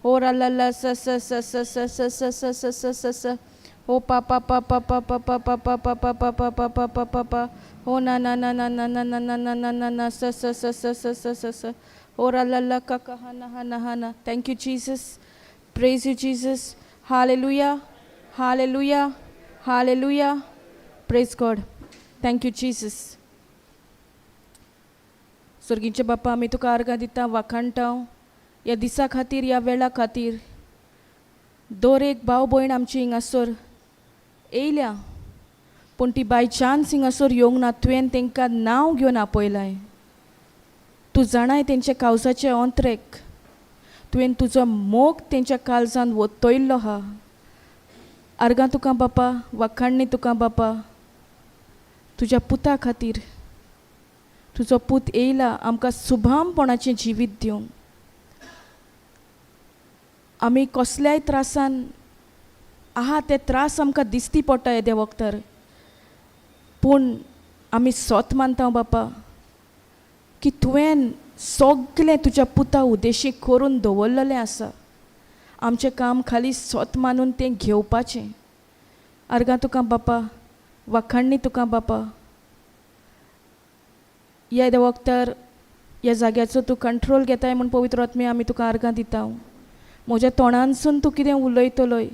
हो रा ला ला स स स स स स स स स स स स हो पा पा पा पा पा पा पा पा पा पा पा पा पा पा पा पा पा पा हो ना ना ना ना ना ना ना ना ना ना ना ना स स स स स स स स हो रा ला ला का का हा ना हा ना हा ना. Thank you Jesus, praise you Jesus. Hallelujah, hallelujah, hallelujah. Praise God. Thank you Jesus. सर्गींचे बापा, आमी तुका आर्गां दिता, वाखाणटा ह्या दिसा खातीर, ह्या वेळा खातीर. दर एक भाव भयण आमची हिंगासर येयल्या, पूण ती बाय चान्स हिंगासर येवंक ना. तुवें तांकां नांव घेवन आपयलाय. तूं जाणाय तेंच्या कावसाचे अंतरेक. तुवें तुजो मोग तेंच्या काळजान वतयल्लो आहा. आर्गां तुका बापा, वाखाणणी तुका बापा, तुज्या पुता खातीर. तुजो पूत येयला आमकां सुभामपणाचें जिवीत दिवंक. आमी कसल्याय त्रासान आहा, ते त्रास आमकां दिसती पडटा येदे वखदार, पूण आमी सोत मानता बापा की तुवें सगलें तुज्या पुता उद्देशी करून दवरलेलें आसा. आमचें काम खाली सोत मानून तें घेवपाचें. आर्गां तुका बापा, वाखाणणी तुका बापा. ह्या वखदार ह्या जाग्याचो तूं कंट्रोल घेताय म्हूण पवित्र आत्मे आमी तुका आर्गां दिता. म्हज्या तोंडानसून तूं कितें उलयतलोय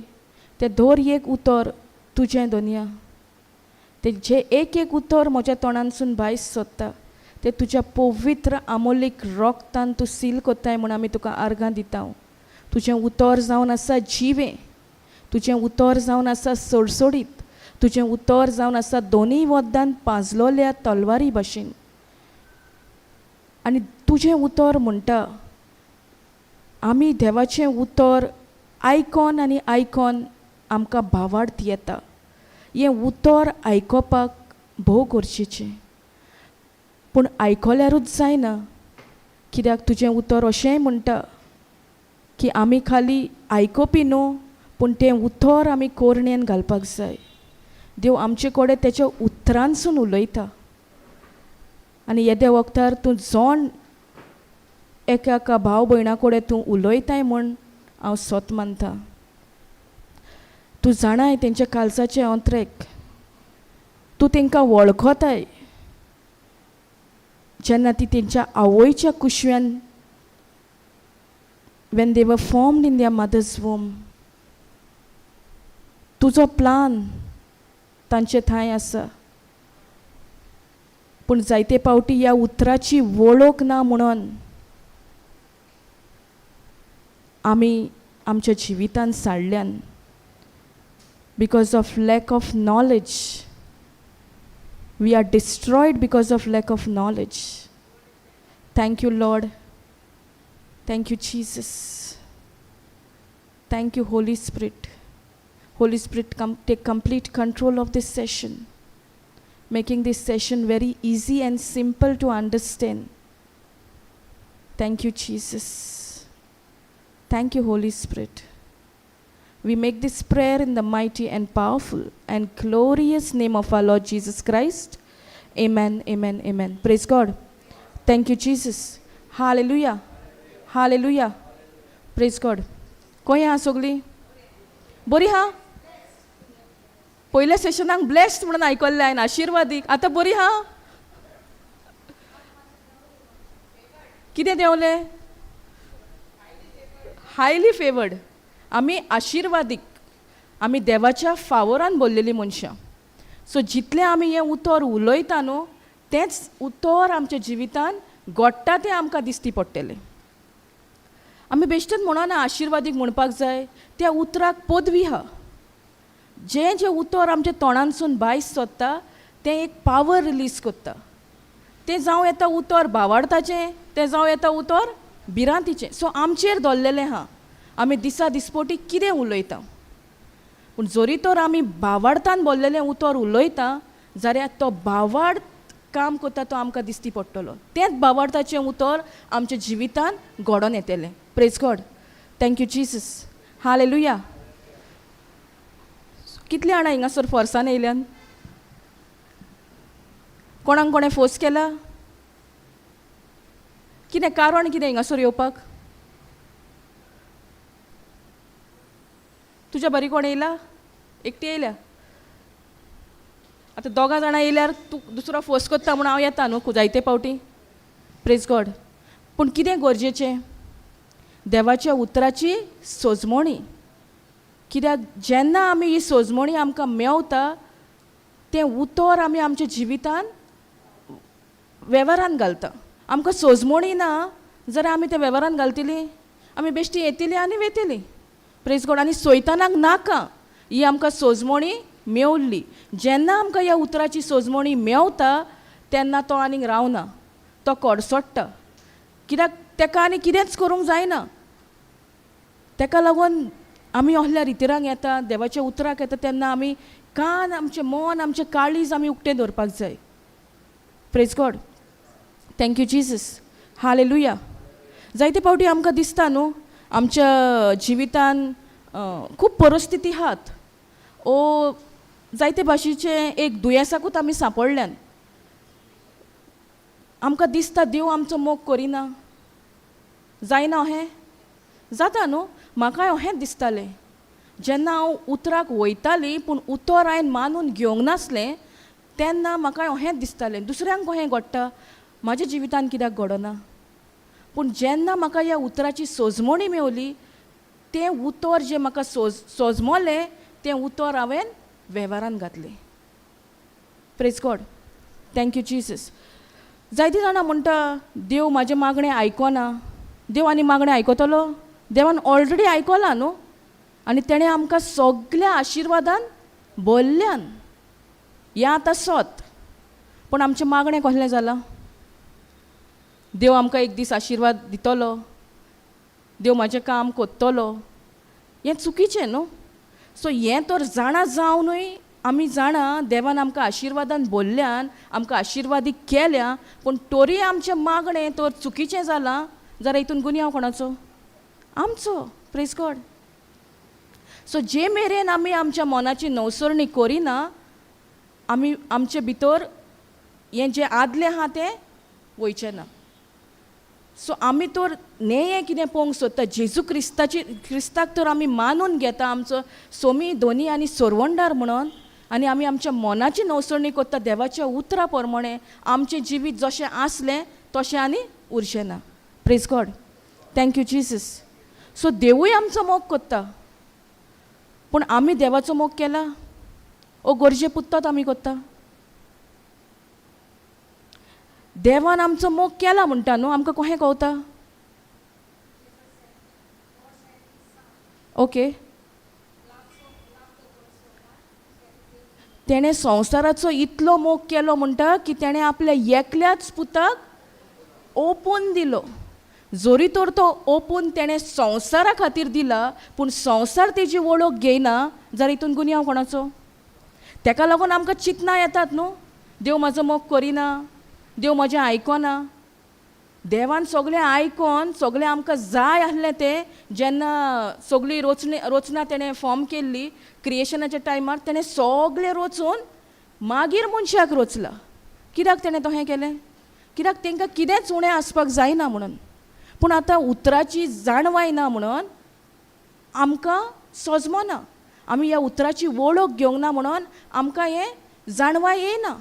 तें दर एक उतर तुजें दोनया. तें जें एक एक उतर म्हज्या तोंडानसून भायर सोदता तें तुज्या पवित्र आमोलीक रोगतान तूं सील कोत्ताय म्हूण आमी तुका आर्गां दिता. तुजें उतर जावन आसा जिवें, तुजें उतर जावन आसा सोडसोडीत, तुजें उतर जावन आसा दोनूय वद्दान पाजलोल्या तलवारी भाशेन. आनी तुजें उतर म्हणटा आमी देवाचें उतर आयकोन आनी आयकोन आमकां भावार्थ येता. हें उतर आयकोपाक भोव गरजेचें, पूण आयकोल्यारूच जायना, कित्याक तुजें उतर अशेंय म्हणटा की आमी खाली आयकोपी न्हू, पूण तें उतर आमी कोरणेन घालपाक जाय. देव आमचे कडेन तेच्या उतरांसून उलयता. आनी येद्या वखदार तूं जोण एका एका भाव भयणा कडेन तूं उलयताय म्हूण हांव सोत मानता. तूं जाणाय तेंच्या कालसाचें अंतरेक, तूं तेंकां वळखताय. जेन्ना ती तेंच्या आवयच्या कुशव्यान, when they were formed in their mother's womb, तुजो प्लान तांचे थंय आसा. पूण जायते फावटी ह्या उतराची वळख ना म्हणून आमी आमच्या जिवितान साडल्यान. Because of lack of knowledge we are destroyed, because of lack of knowledge. Thank you Lord, thank you Jesus, thank you Holy Spirit. Holy Spirit, come take complete control of this session, making this session very easy and simple to understand. Thank you, Jesus. Thank you, Holy Spirit. We make this prayer in the mighty and powerful and glorious name of our Lord Jesus Christ. Amen, amen, amen. Praise God. Thank you, Jesus. Hallelujah. Hallelujah. Praise God. खंय आहा सगळीं? बरी हा? पयल्या सेशनाक blessed म्हणून आयकल्लें हांवें, आशिर्वादीक. आतां बरी हा? कितें देंवलें? Highly favoured. आमी आशिर्वादीक, आमी देवाच्या फावोरान बोल्लेलीं मनशां. सो जितलें आमी हें उतर उलयता न्हू, तेंच उतर आमच्या जिवितान घडटा तें आमकां दिसती पडटलें. आमी बेश्टेच म्हणना आशिर्वादीक म्हणपाक जाय, त्या उतराक पदवी आहा. जें जें उतर आमच्या तोंडानसून भायर सोदता तें एक पावर रिलीज करता. तें जावं येता उतर भावार्थाचें, तें जावं येता उतर भिरांतीचें. सो आमचेर दवरलेलें आहा आमी दिसा दिसपोटी कितें उलयता. पूण जरी तर आमी भावार्थान बोल्लेलें उतर उलयता जाल्यार तो भावार्थ काम करता तो आमकां दिसती पडटलो. तेंच भावार्थाचें उतर आमच्या जिवितान घडोवन येतलें. Praise God. Thank you Jesus. Hallelujah. कितलीं जाणां हिंगासर फोर्सान येयल्यान? कोणाक कोणें फोर्स केला? कितें कारण कितें हिंगासर येवपाक? तुज्या बरी कोण येयला? एकटी येयल्या. आतां दोगां जाणां येयल्यार तूं दुसरो फोर्स करता म्हूण हांव येता न्हू जायते पावटी. Praise God. पूण कितें गरजेचें? देवाच्या उतराची सोजमणी. कित्याक जेन्ना आमी ही सोजमणी आमकां मेवता तें उतर आमी आमच्या जिवितान वेव्हारान घालता. आमकां सोजमणी ना जाल्यार आमी तें वेव्हारान घालतली, आमी बेश्टी येतली आनी वेतली. Praise God. आनी सोयतानाक नाका ही आमकां सोजमणी मेवली. जेन्ना आमकां ह्या उतराची सोजमणी मेवता तेन्ना तो आनीक रावना, तो कडसोडटा. कित्याक तेका आनी कितेंच करूंक जायना. तेका लागून आमी असल्या रितिरांक येता, देवाच्या उतराक येता तेन्ना आमी कान, आमचें मन, आमचें काळीज आमी उक्तें दवरपाक जाय. Praise God. Thank you Jesus. Hallelujah. जायते फावटी आमकां दिसता न्हू आमच्या जिवितान खूब परिस्थिती आहात ओ जायते भाशेचें एक दुयेंसाकूच आमी सांपडल्यान. आमकां दिसता देव आमचो मोग करिना, जायना अहें जाता न्हू. म्हाकाय अहेंच दिसतालें जेन्ना हांव उतराक वयतालीं, पूण उतर हांवें मानून घेवंक नासलें तेन्ना म्हाकाय अहेंच दिसतालें दुसऱ्यांक कहें घडटा, म्हाज्या जिवितान कित्याक घडना. पूण जेन्ना म्हाका ह्या उतराची सोजमणी मेवली, तें उतर जें म्हाका सोजमलें तें उतर हांवें वेव्हारान घातलें. Praise God. Thank you Jesus. जायतीं जाणां म्हणटा देव म्हाजें मागणें आयकना. देव आनी मागणें आयकतलो? देवान ऑलरेडी आयकलां न्हू, आनी तेणें आमकां सगल्या आशिर्वादान भरल्यान. हें आतां सत. पूण आमचें मागणें कसलें जालां? देव आमकां एक दीस आशिर्वाद दितलो, देव म्हाजें काम कोत्तलो, हें चुकीचें न्हू. सो हें तर जाणा जावनूय आमी जाणा देवान आमकां आशिर्वादान भरल्यान, आमकां आशिर्वादी केल्या, पूण तोरी आमचें मागणें तर चुकीचें जालां जाल्यार हितून गुन्यांव कोणाचो? आमचो. Praise God. सो जे मेरेन आमी आमच्या मनाची नवसरणी करिना, आमी आमचे भितर हें जें आदलें आहा तें वयचें ना. सो आमी तर न्हय हें कितें पळोवंक सोदता, जेजू क्रिस्ताची क्रिस्ताक तर आमी मानून घेता आमचो सोमी धोनी आनी सोरवंडार म्हणून, आनी आमी आमच्या मनाची नवसरणी करता देवाच्या उतरा प्रमाणे, आमचें जिवीत जशें आसलें तशें आनी उरचें ना. Praise God. Thank you Jesus. So देवूय आमचो मोग करता, पूण आमी देवाचो मोग केला ओ गरजे पुत्तात आमी करता? देवान आमचो मोग केला म्हणटा न्हू, आमकां कहें कवता? ओके, तेणें संवसाराचो इतलो मोग केलो म्हणटा की तेणें आपल्या एकल्याच पुताक ओपून दिलो. जोरी तर तो ओपून तेणें संवसारा खातीर दिला, पूण संवसार तेजी वळख घेयना जाल्यार हितून गुन्यांव कोणाचो? तेका लागून आमकां चिंतनां येतात न्हू, देव म्हाजो मोग करिना, देव म्हजें आयकना. देवान सगळें आयकोन सगळें आमकां जाय आसलें तें जेन्ना सगळी रोचणे रचना तेणें फॉर्म केल्ली क्रिएशनाच्या टायमार, तेणें सगळें रचून मागीर मनशाक रचला. कित्याक तेणें तशें केलें? कित्याक तांकां कितेंच उणें आसपाक जायना म्हणून. पूण आतां उतराची जाणवाय ना म्हणून आमकां सोजमना, आमी ह्या उतराची वळख घेवंक ना म्हणून आमकां हें जाणवाय येना.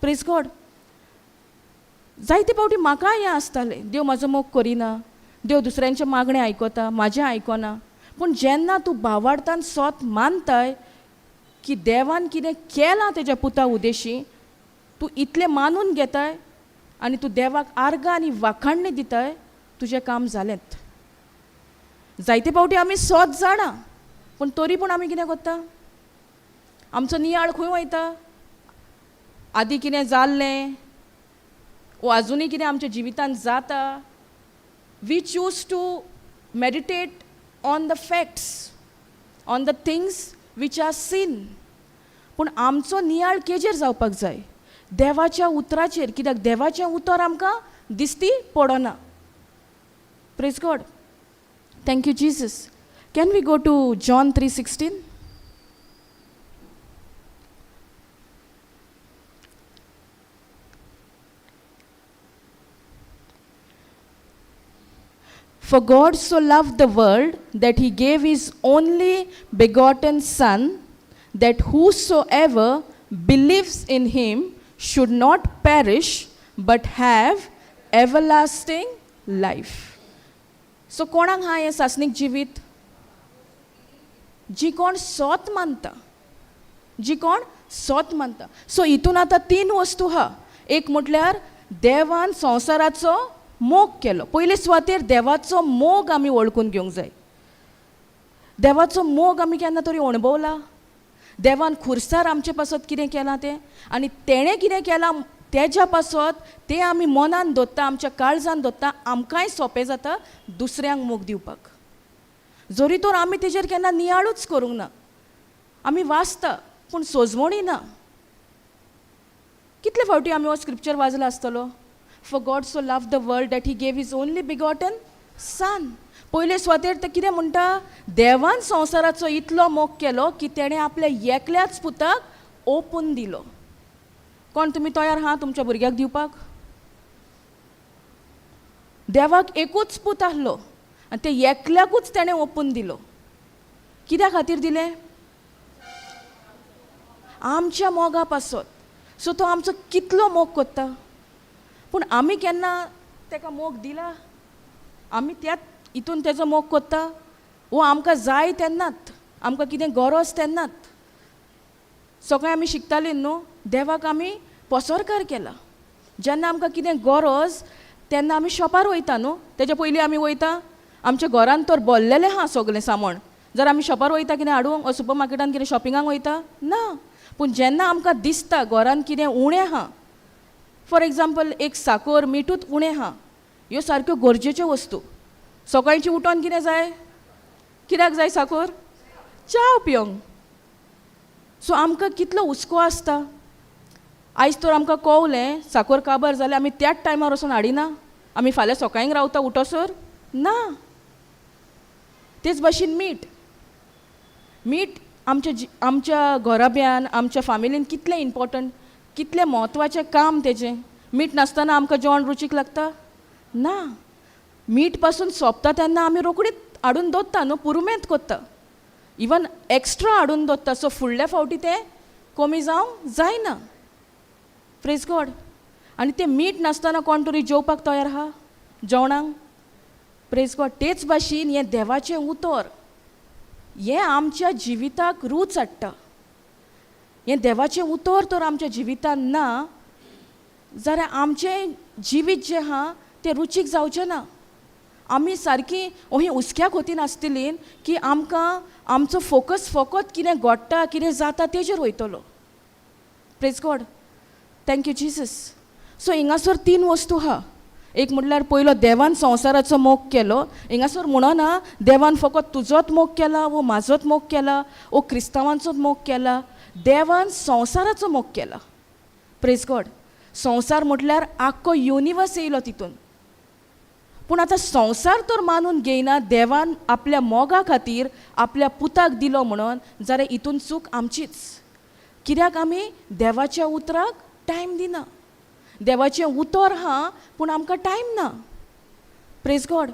Praise God. जायते फावटी म्हाकाय हें आसतालें, देव म्हाजो मोग करिना, देव दुसऱ्यांचें मागणें आयकता, म्हाजें आयकना. पूण जेन्ना तूं भावार्थान सोत मानताय की देवान कितें केलां तेज्या पुता उदेशी, तूं इतलें मानून घेताय आनी तूं देवाक आर्गां आनी वाखाणणी दिताय, तुजें काम जालेंत. जायते फावटी आमी सोत जाणा, पूण तरी पूण आमी कितें करता? आमचो नियाळ खंय वयता? आदी कितें जाल्लें वो आजुनूय कितें आमच्या जिवितांत जाता, we choose to meditate on the facts, on the things which are seen. पूण आमचो नियाळ केजेर जावपाक जाय? देवाच्या उतराचेर. कित्याक देवाचें उतर आमकां दिसती पडना. Praise God. Thank you Jesus. Can we go to John 3:16? For God so love the world that he gave his only begotten son that whosoever believes in him should not perish but have everlasting life. So कोणाक हा हें सासणीक जिवीत? जी कोण सोत मानता, जी कोण सोत मानता. सो हितून आतां तीन वस्तू आहा. एक म्हटल्यार देवान संवसाराचो मोग केलो. पयले सुवातेर देवाचो मोग आमी वळखून घेवंक जाय. देवाचो मोग आमी केन्ना तरी अणभवला? देवान खुर्सार आमचे पासत कितें केलां तें आनी तेणें कितें केलां तेज्या पासत तें आमी मनान दवरता, आमच्या काळजान दवरता, आमकांय सोंपें जाता दुसऱ्यांक मोग दिवपाक. जरी तर आमी तेजेर केन्ना नियाळूच करूंक ना, आमी वाचता पूण सोजमणी ना. कितले फावटी आमी हो स्क्रिप्चर वाजला आसतलो? For God so love the world that he gave his only begotten son. पयले सुवातेर ते कितें म्हणटा? देवान संवसाराचो इतलो मोग केलो की तेणें आपल्या एकल्याच पुताक ओपून दिलो. कोण तुमी तयार आहा तुमच्या भुरग्याक दिवपाक? देवाक एकूच पूत आहलो आनी ते एकल्याकूच तेणें ओपून दिलो. कित्या खातीर दिलें? आमच्या मोगा पासत. सो तो आमचो कितलो मोग कोत्ता, पूण आमी केन्ना तेका मोग दिला? आमी त्याच हितून तेजो मोग कोत्ता वो आमकां जाय तेन्नात, आमकां कितें गरज तेन्नात? सगळें आमी शिकतालीं न्हू, देवाक आमी पसरकार केला. जेन्ना आमकां कितें गरज तेन्ना आमी शॉपार वयता न्हू, तेज्या पयलीं आमी वयता? आमच्या घरान तर भरलेलें आहा सगळें सामान, जर आमी शॉपार वयता कितें हाडूंक वो सुपर मार्केटान कितें शॉपिंगाक वयता? ना. पूण जेन्ना आमकां दिसता घरान कितें उणें आहा, फॉर एग्जाम्पल एक साकर मिठूच उणें आहा, ह्यो सारक्यो गरजेच्यो वस्तू. सकाळची उठोन कितें जाय? कित्याक जाय साकर? च्याव पिवंक. सो आमकां कितलो हुस्को आसता. आयज तर आमकां कवलें साकर काबार जाल्यार आमी त्याच टायमार वचून हाडिना, आमी फाल्यां सकाळीं रावता उठोसर ना. तेच भाशेन मीठ. मीठ आमच्या आमच्या घराब्यान, आमच्या फामिलीन कितलें इम्पोर्टंट, कितलें म्हत्वाचें काम तेजें. मीठ नासतना आमकां जेवण रुचीक लागता ना. मीठ पासून सोंपता तेन्ना आमी रोखडीच हाडून दवरता न्हू, पुरुमेंत कोत्ता, इवन एक्स्ट्रा हाडून दवरता, सो फुडल्या फावटी तें कमी जावंक जायना. Praise God. आनी तें मीठ नासतना कोण तरी जेवपाक तयार आहा जेवणाक? Praise God. तेच भाशेन हें देवाचें उतर हें आमच्या जिविताक रूच हाडटा. हें देवाचें उतर तर आमच्या जिवितान ना जाल्यार आमचें जिवीत जें आहा तें रुचीक जावचें ना. आमी सारकी अशी हुस्क्या खोतीन आसतली की आमकां आमचो फोकस फकत कितें घडटा कितें जाता तेजेर वयतलो. Praise God. Thank you Jesus. So हिंगासर तीन वस्तू आहा. एक म्हटल्यार पयलो देवान संवसाराचो मोग केलो. हिंगासर म्हणना देवान फकत तुजोच मोग केला वो म्हाजोच मोग केला वो क्रिस्तांवांचोच मोग केला, देवान संवसाराचो मोग केला. Praise God. संवसार म्हटल्यार आख्खो युनिवर्स येयलो तितून. पूण आतां संवसार तर मानून घेयना देवान आपल्या मोगा खातीर आपल्या पुताक दिलो म्हणून, जाल्यार हितून चूक आमचीच. कित्याक आमी देवाच्या उतराक टायम दिना. देवाचें उतर आहा पूण आमकां टायम ना. Praise God.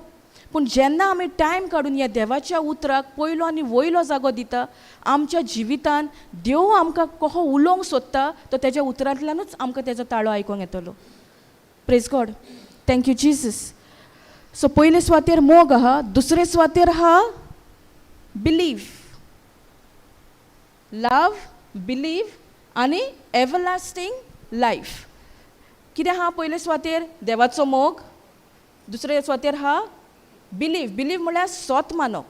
पूण जेन्ना आमी टायम काडून ह्या देवाच्या उतराक पयलो आनी वयलो जागो दिता, आमच्या जिवितान देव आमकां कसो उलोवंक सोदता तो तेज्या उतरांतल्यानूच आमकां तेजो ताळो आयकोंक येतलो. Praise God. Thank you Jesus. So पयले सुवातेर मोग आहा, दुसरे सुवातेर आहा बिलीव, लव, बिलीव आनी एवरलास्टींग लायफ. कितें आहा पयले सुवातेर? देवाचो मोग. दुसरे सुवातेर आहा बिलीव. बिलीव म्हळ्यार सोत मानप.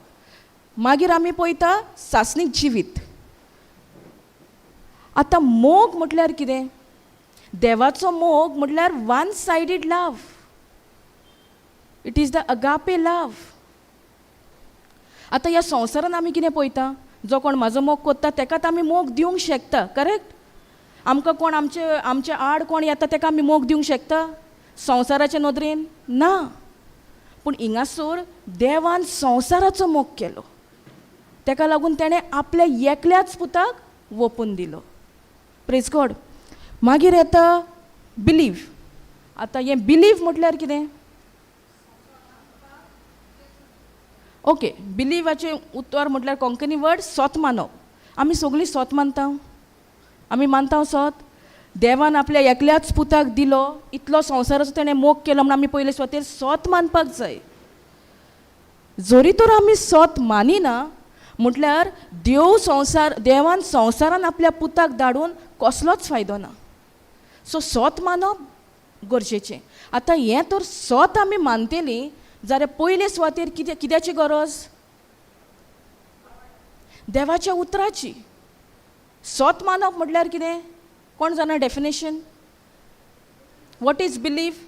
मागीर आमी पळयता सासणीक जिवीत. आतां मोग म्हटल्यार कितें? देवाचो मोग म्हटल्यार one sided love. It is the agape love. आतां ह्या संवसारान आमी कितें पळयता? जो कोण म्हाजो मोग कोत्ता तेकाच आमी मोग दिवंक शकता, करेक्ट? आमकां कोण आमचे आमचे आड कोण येता तेका आमी मोग दिवंक शकता संवसाराचे नदरेन? ना. पूण हिंगासर देवान संवसाराचो मोग केलो, तेका लागून तेणें आपल्या एकल्याच पुताक वोपून दिलो. Praise God. मागीर येता बिलीव. आतां हें बिलीव म्हटल्यार कितें? ओके, बिलीवाचें उतर म्हटल्यार कोंकणी वर्ड सोत मानप. आमी सगळीं सोत मानता, आमी मानता सोत. देवान आपल्या एकल्याच पुताक दिलो, इतलो संवसाराचो तेणें मोग केलो म्हूण आमी पयले सुवातेर सोत मानपाक जाय. जरी तर आमी सोत मानिना म्हटल्यार देव संवसार, देवान संवसारान आपल्या पुताक धाडून कसलोच फायदो ना. सो सोत मानप गरजेचें. आतां हें तर सोत आमी मानतलीं जाल्यार पयले सुवातेर कितें, कित्याची गरज? देवाच्या उतराची. सोत मानप म्हटल्यार कितें? कोण जाणा definition? What is belief?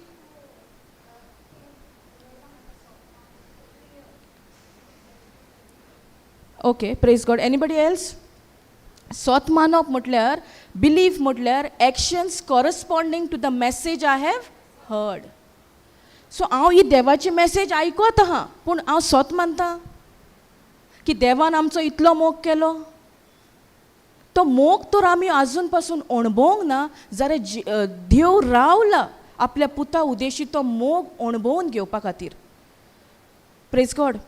Okay, praise God. Anybody else? सोत मानप म्हटल्यार, बिलीफ म्हटल्यार actions corresponding to the message I have heard. So हांव ही देवाची मॅसेज आयकत आहा, पूण हांव सोत मानता की देवान आमचो इतलो मोग केलो. तो मोग तर आमी आजून पासून अणभवंक ना जाल्यार देव रावला आपल्या पुता उदेशी तो मोग अणभवून घेवपा खातीर. Praise God,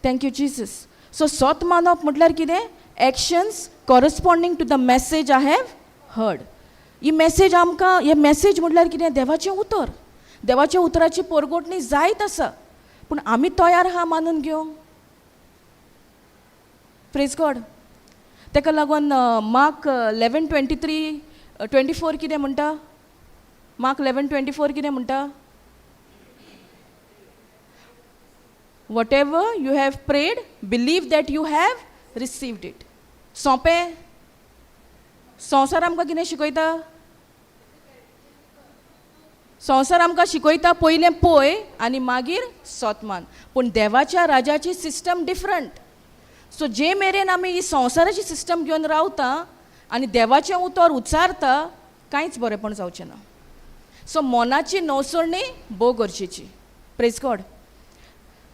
thank you Jesus. So सोत मानप म्हटल्यार कितें? Actions corresponding to the message I have heard. He message आमकां, हे मॅसेज म्हटल्यार कितें? देवाचें उतर. देवाच्या उतराची पोरगोटणी जायत आसा, पूण आमी तयार आहा मानून घेवंक? Praise God. ताका लागून मार्क 11:23 24 कितें म्हणटा? मार्क 11:24 कितें म्हणटा? Whatever you have prayed, believe that you have received it. सोंपें. संवसार आमकां कितें शिकयता? संवसार आमकां शिकयता पयलें पळय आनी मागीर सोतमान. पूण देवाच्या राजाची सिस्टम डिफरंट. सो जे मेरेन आमी ही संवसाराची सिस्टम घेवन रावता आनी देवाचें उतर उच्चारता, कांयच बरेंपण जावचें ना. सो मनाची नवसरणी भोव गरजेची. Praise God,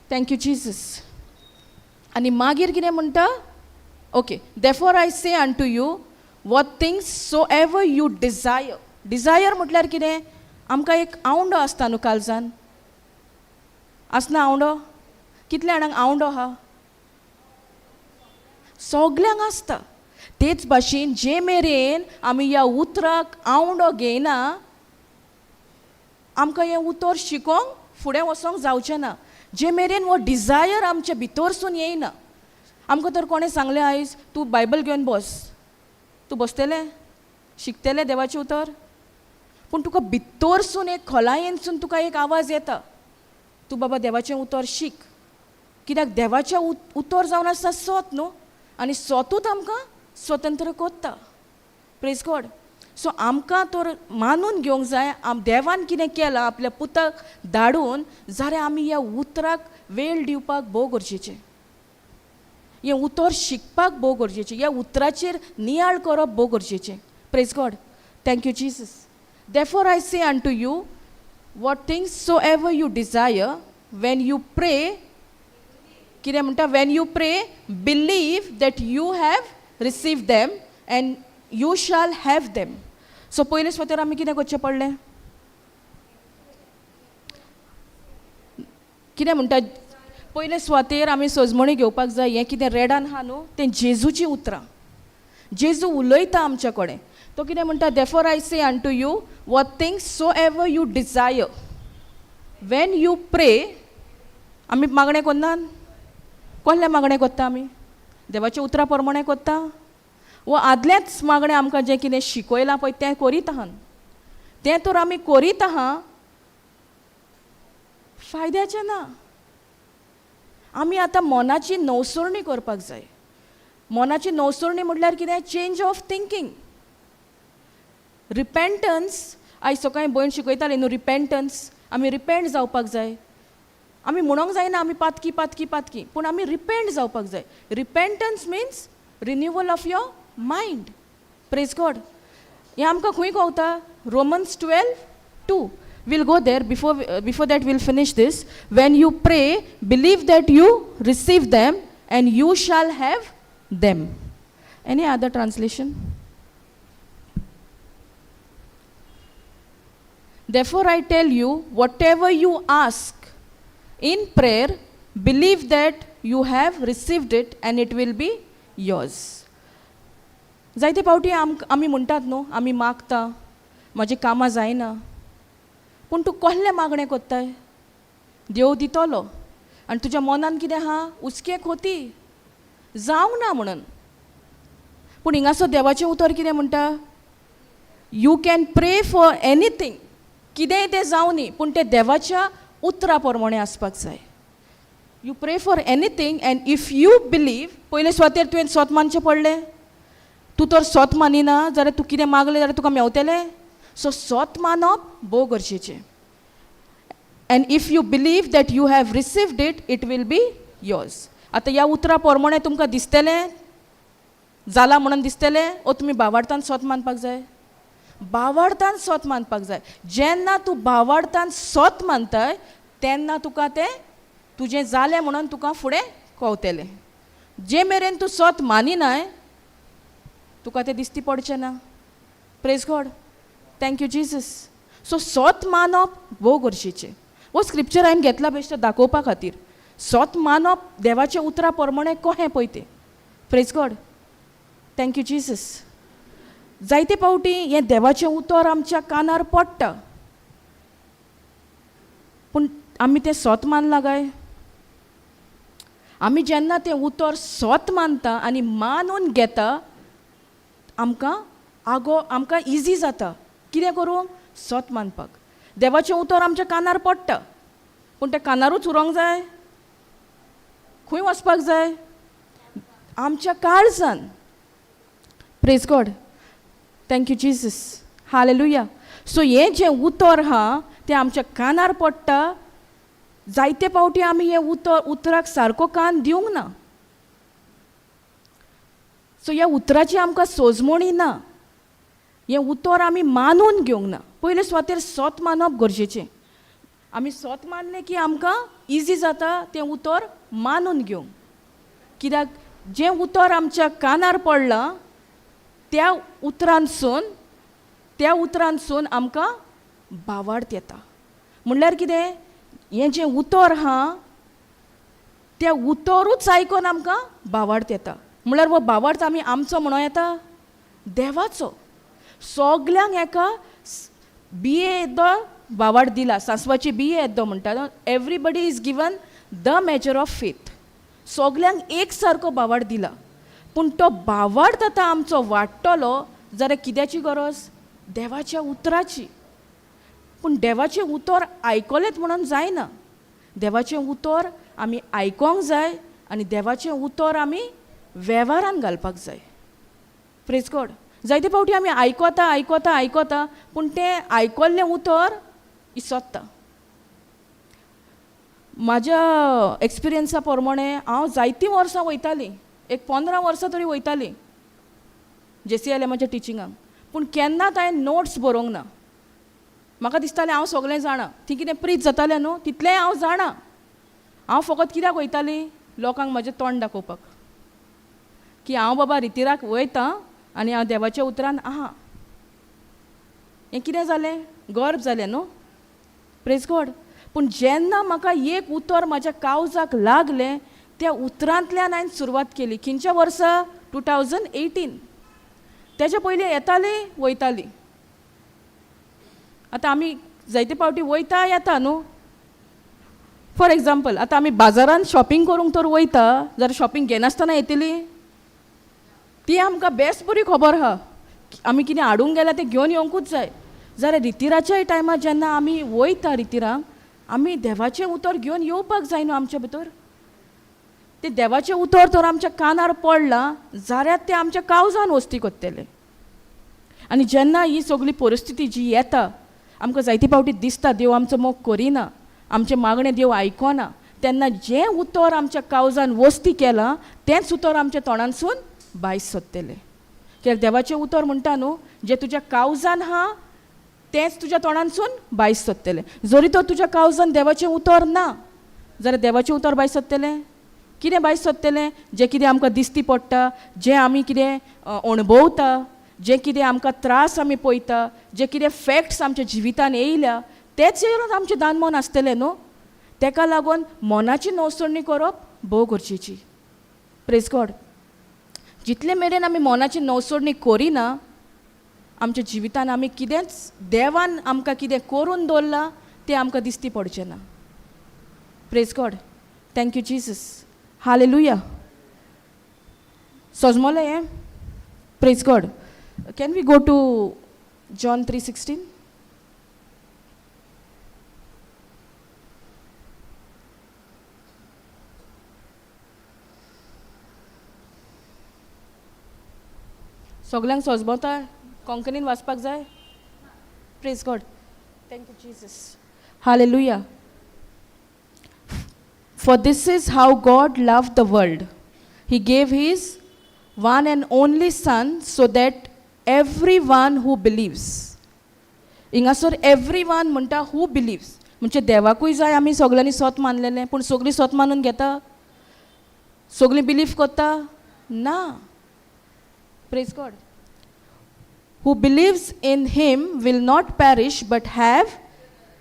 thank you Jesus. आनी मागीर कितें म्हणटा? Okay, therefore I say unto you, what things soever you desire. Desire म्हटल्यार कितें? आमकां एक आवंडो आसता न्हू कालजान, आसना आवंडो? कितल्या जाणांक आवंडो आहा? सगल्यांक आसता. तेच भाशेन जे मेरेन आमी ह्या उतराक आवंडो घेयना, आमकां हें उतर शिकोंक फुडें वचोंक जावचें ना. जे मेरेन हो डिजायर आमच्या भितरसून येयना. आमकां तर कोणें सांगलें आयज तूं बायबल घेवन बस, तूं बसतलें, शिकतलें देवाचें उतर, पूण तुका भितरसून एक खोलायेनसून तुका एक आवाज येता, तूं बाबा देवाचें उतर शीक. कित्याक देवाचें उतर जावन आसता सोत न्हू, आनी सोतूच आमकां स्वतंत्र कोत्ता. Praise God. सो आमकां तर मानून घेवंक जाय, आम देवान कितें केलां आपल्या पुताक धाडून, जाल्यार आमी ह्या उतराक वेळ दिवपाक भोव गरजेचें, हें उतर शिकपाक भोव गरजेचें, ह्या उतराचेर नियाळ करप भोव गरजेचें. Praise God, thank you Jesus. Therefore I say unto you, what things soever you desire, when you pray, कितें म्हणटा? When you pray, believe that you have received them and you shall have them. So पयले सुवातेर आमी कितें करचें पडलें? कितें म्हणटा? पयले सुवातेर आमी सजमणी घेवपाक जाय. हें कितें रेडान आहा न्हू, तें जेजूचीं उतरां. जेजू उलयता आमच्या कडेन. तो कितें म्हणटा? Therefore I say unto you, what things soever you desire, when you pray. आमी मागणें करनात? कसलें मागणें करता आमी? देवाच्या उतरां प्रमाणें करता वो आदलेंच मागणें आमकां जें कितें शिकयलां पळय तें करीत आहात? तें तर आमी करीत आहा, फायद्याचें ना. आमी आतां मनाची नवसरणी करपाक जाय. मनाची नवसरणी म्हटल्यार कितें? Change of thinking, repentance. आयज सकाळीं भयण शिकयताली न्हू रिपेंटन्स. आमी रिपेंट जावपाक जाय. आमी म्हणोंक जायना आमी पातकी पातकी पातकी, पूण आमी रिपेंट जावपाक जाय. Repentance means renewal of your mind. Praise God. हें आमकां खंय कळटा? Romans 12:2. We'll go there. Before that, we'll finish this. When you pray, believe that you receive them and you shall have them. Any other translation? Therefore I tell you, whatever you ask in prayer, Believe that you have received it and it will be yours. जायते फावटी आमी म्हणटात न्हू, आमी मागता, म्हाजी कामां जायना, पूण तूं कसलें मागणें कोत्ताय? देव दितलो आनी तुज्या मनान कितें आहा, उचके खोती जावंक ना म्हणून. पूण हिंगासर देवाचें उतर कितें म्हणटा? You can pray for anything. कितेंय तें जावं न्ही, पूण तें देवाच्या उतरा प्रमाणें आसपाक जाय. You pray for anything and if you believe. पयले सुवातेर तुवें सोत मानचें पडलें. तूं तर सोत मानिना जाल्यार तूं कितें मागलें जाल्यार तुका मेवतलें? सो सोत मानप भोव गरजेचें. And if you believe that you have received it, it will be yours. आतां ह्या उतरा प्रमाणें तुमकां दिसतलें, जालां म्हणून दिसतलें, ओ तुमी बावार्थान सोत मानपाक जाय. बावार्थान सोत मानपाक जाय. जेन्ना तूं बावार्थान सोत मानताय तेन्ना तुका तें तुजें जालें म्हणून तुका फुडें कवतलें. जे मेरेन तूं सोत मानिनाय तुका तें दिसती पडचें ना. Praise God, thank you Jesus. So सोत मानप भोव गरजेचें. हो स्क्रिप्चर हांवें घेतला बेश्टें दाखोवपा खातीर. सोत मानप देवाच्या उतरा प्रमाणें कहें पळय तें. Praise God, thank you Jesus. जायते फावटी हें देवाचें उतर आमच्या कानार पडटा, पूण आमी तें सोत मानलां काय? आमी जेन्ना तें उतर सोत मानता आनी मानून घेता, आमकां आगो आमकां इजी जाता कितें करूंक, सोत मानपाक. देवाचें उतर आमच्या कानार पडटा, पूण तें कानारूच उरोंक जाय? खंय वचपाक जाय? आमच्या काळजान. Praise God, thank you Jesus, hallelujah. So हें जें उतर आहा तें आमच्या कानार पडटा. जायते फावटी आमी हें उतर उतराक सारको कान दिवंक ना. सो ह्या उतराची आमकां सोजमणी ना. हें उतर आमी मानून घेवंक ना. पयले सुवातेर सोत मानप गरजेचें. आमी सोत मानलें की आमकां इजी जाता तें उतर मानून घेवंक, कित्याक जें उतर आमच्या कानार पडलां त्या उतरानसून आमकां भावार्थ येता. म्हणल्यार कितें, हें जें उतर आहा त्या उतरूच आयकोन आमकां भावार्थ येता. म्हणल्यार हो भावार्थ आमी आमचो म्हणूं येता? देवाचो. सगल्यांक एका बिये येदो भावार्थ दिला, सांसवाची बिये येदो म्हणटा. Everybody is given the measure of faith. सगल्यांक एक सारको भावार्थ दिला, पूण तो भावार्थ आतां आमचो वाडटलो जाल्यार कित्याची गरज? देवाच्या उतराची. पूण देवाचें उतर आयकलेंच म्हणून जायना. देवाचें उतर आमी आयकोंक जाय आनी देवाचें उतर आमी वेव्हारान घालपाक जाय. Praise God. जायते फावटी आमी आयकोता, आयकोता, आयकोता, पूण तें आयकल्लें उतर इसोत्ता. म्हाज्या एक्सपिरियन्सा प्रमाणें हांव जायतीं वर्सां वयतालीं, एक 15 वर्सां तरी वयतालीं जेसी एल एमाच्या टिचिंगाक, पूण केन्नाच हांवें नोट्स बरोवंक ना. म्हाका दिसतालें हांव सगळें जाणा. ती कितें प्रीच जातालें न्हू, तितलेंय हांव जाणा. हांव फकत कित्याक वयतालीं? लोकांक म्हजें तोंड दाखोवपाक की हांव बाबा रितिराक वयता आनी हांव देवाच्या उतरान आहा. हें कितें जालें? गर्व जालें न्हू. Praise God. पूण जेन्ना म्हाका एक उतर म्हाज्या काळजाक लागलें, त्या उतरांतल्यान हांवें सुरवात केली. खंयच्या वर्सा? 2018. तेच्या पयलीं येताली, वयताली. आतां आमी जायते फावटी वयता येता न्हू. फॉर एग्जाम्पल, आतां आमी बाजारान शॉपिंग करूंक तर वयता जाल्यार शॉपिंग घेनासतना येतली? ती आमकां बेस बरी खबर आहा. आमी कितें हाडूंक गेल्यार तें घेवन येवंकूच जाय. जाल्यार रितिराच्याय टायमार जेन्ना आमी वयता रितिराक, आमी देवाचें उतर घेवन येवपाक जाय न्हू आमच्या भितर. तें देवाचें उतर तर आमच्या कानार पडलां जाल्यार तें आमच्या काळजान वस्ती करतलें. आनी जेन्ना ही सगळी परिस्थिती जी येता, आमकां जायते फावटी दिसता देव आमचो मोग करिना, आमचें मागणें देव आयकना, तेन्ना जें उतर आमच्या काळजान वस्ती केलां तेंच उतर आमच्या तोंडांसून भायर सोदतलें. कित्याक देवाचें उतर म्हणटा न्हू, जें तुज्या काळजान आहा तेंच तुज्या तोंडांसून भायर सोदतलें. जरी तर तुज्या काळजान देवाचें उतर ना जाल्यार देवाचें उतर भायर सोदतलें? कितें भायर सोदतलें? जें कितें आमकां दिसती पडटा, जें आमी कितें अणभवता, जें कितें आमकां त्रास आमी पळयता, जे कितें फॅक्ट्स आमच्या जिवितान येयल्या, तेच येवन आमचें दानमन आसतलें न्हू. तेका लागून मनाची नवसरणी करप भोव गरजेची. प्रेज गॉड. जितले मेरेन आमी मनाची नवसरणी करिना, आमच्या जिवितान आमी कितेंच देवान आमकां कितें करून दवरलां तें आमकां दिसती पडचें ना. Praise God. Thank you Jesus. Hallelujah. सजमलें हें? Praise God. Can we go to John 3:16? सगल्यांक सजमता? कोंकणीन वाचपाक जाय? Praise God. Thank you Jesus. Hallelujah. For this is how God loved the world. He gave His one and only Son so that everyone who believes. हिंगासर everyone म्हणटा, who beliefs. म्हणजे देवाकूय जाय आमी सगल्यांनी सत मानलेलें, पूण सगळीं सत मानून घेता? सगळीं बिलीव करता? ना. Praise God. Who believes in Him will not perish but have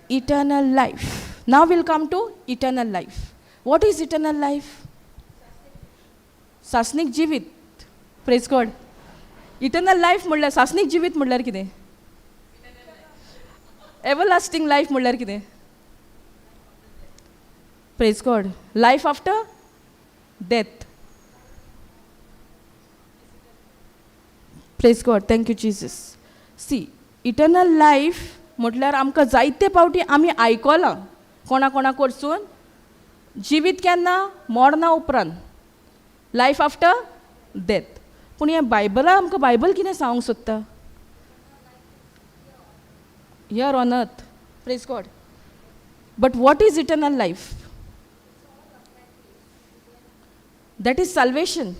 eternal life. Now we'll come to eternal life. What is eternal life? सासणीक जिवीत. Praise God. Eternal life म्हणल्यार, सासणीक जिवीत म्हणल्यार कितें? एवरलास्टींग लायफ म्हणल्यार कितें? Praise God. Life after death. Praise God. Thank you Jesus. See, eternal life म्हटल्यार आमकां जायते फावटी आमी आयकलां कोणा कोणा कडसून, जिवीत केन्ना? मरणा उपरांत, लायफ आफ्टर डेथ. पूण हें बायबला आमकां बायबल कितें सांगूंक सोदता? Here on earth. Praise God. But what is eternal life? That is salvation.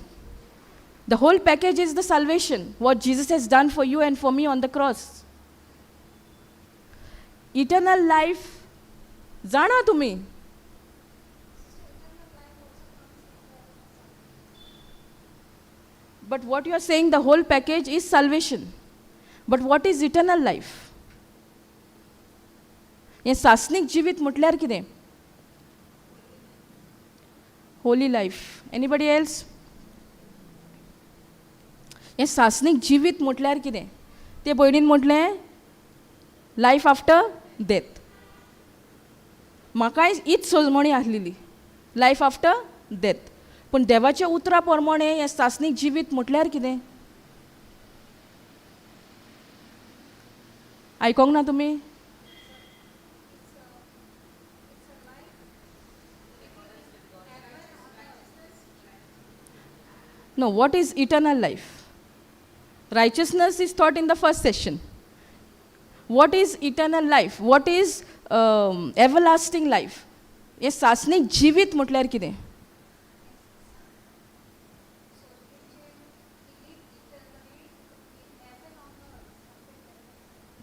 The whole package is the salvation, what Jesus has done for you and for me on the cross. Eternal life, जाणा तुमी? But what you are saying, the whole package is salvation. But what is eternal life? हें सासणीक जिवीत म्हटल्यार कितें? Holy life. Anybody else? हें सासणीक जिवीत म्हटल्यार कितें? ते भयणीन म्हटलें लायफ आफ्टर डेथ. म्हाकाय हीच सजमणी आसलेली, लायफ आफ्टर डेथ. पूण देवाच्या उतरा प्रमाणे हें सासणीक जिवीत म्हटल्यार कितें? आयकोंक ना तुमी? No, what is eternal life? Righteousness is taught in the first session. What is eternal life? What is everlasting life? हें सासणीक जिवीत म्हटल्यार कितें?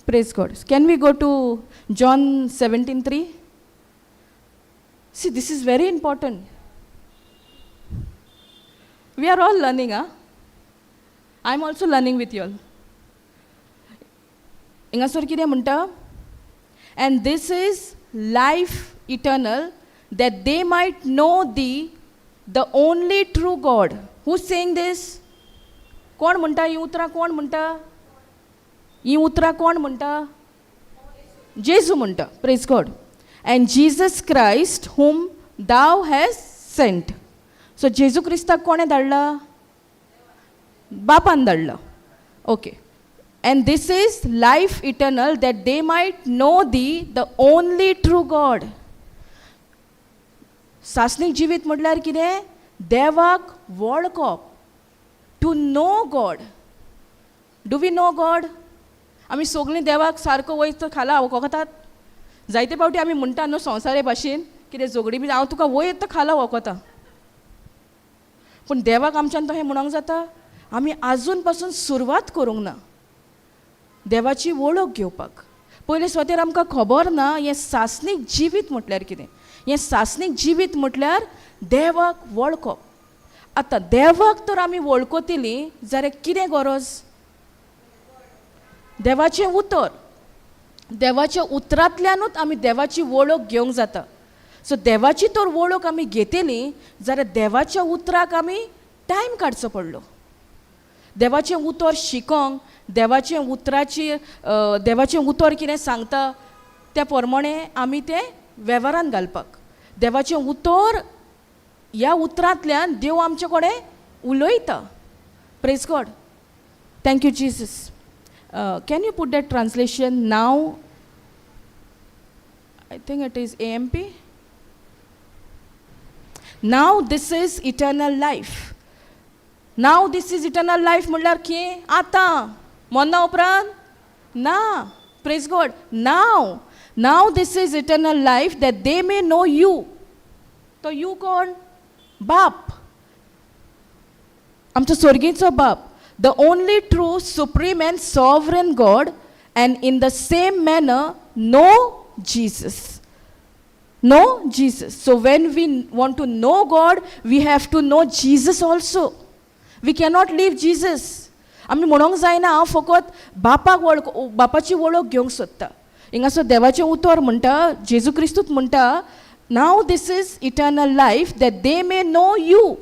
Praise God. Can we go to John 17:3? See, this is very important. We are all learning, huh? I am also learning with you all. हिंगासर कितें म्हणटा? And this is life eternal, that they might know thee, the only true God. Who saying this? कोण म्हणटा हीं उतरां? कोण म्हणटा हीं उतरां? कोण म्हणटा? जेजू म्हणटा. Praise God. And Jesus Christ whom thou hast sent. So जेजू क्रिस्ताक कोणें धाडला? बापान धाडला. Okay. And this is life eternal, that they might know thee, the only true God. सासणीक जिवीत म्हटल्यार कितें? देवाक वळखप. To know God. Do we know God? आमी सगळीं देवाक सारको वयत खाला वळखतात? जायते फावटी आमी म्हणटा न्हू संवसारे भाशेन, कितें झगडी बी, हांव तुका वयत खाला वळखता. पूण देवाक आमच्यान तशें म्हणोंक जाता? आमी आजून पासून सुरवात करूंक ना देवाची वळख घेवपाक. पयले सुवातेर आमकां खबर ना हें सासणीक जिवीत म्हटल्यार कितें. हें सासणीक जिवीत म्हटल्यार देवाक वळखप. आतां देवाक तर आमी वळखतलीं जाल्यार कितें गरज? देवाचें उतर. देवाच्या उतरांतल्यानूच आमी देवाची वळख घेवंक जाता. सो देवाची तर वळख आमी घेतली जाल्यार देवाच्या उतराक आमी टायम काडचो पडलो. देवाचें उतर शिकोंक, देवाचें उतराची देवाचें उतर कितें सांगता त्या प्रमाणे आमी तें वेव्हारान घालपाक. देवाचें उतर ह्या उतरांतल्यान देव आमचे कडेन उलयता. Praise God. Thank you Jesus. Can you put that translation now? I think it is AMP. Now this is eternal life. Now this is eternal life म्हणल्यार कितें? आतां मरना उपरांत ना. Praise God. Now, now this is eternal life, that they may know you. तो you कोण? बाप, आमचो स्वर्गीचो बाप. The only true supreme and sovereign God, and in the same manner know Jesus. Know Jesus. So when we want to know God, we have to know Jesus also. We cannot leave Jesus. आमी म्हणोंक जायना हांव फकत बापाक वळख, बापाची वळख घेवंक सोदता. हिंगासर देवाचें उतर म्हणटा, जेजू क्रिस्तूच म्हणटा, now this is eternal life, that they may know you,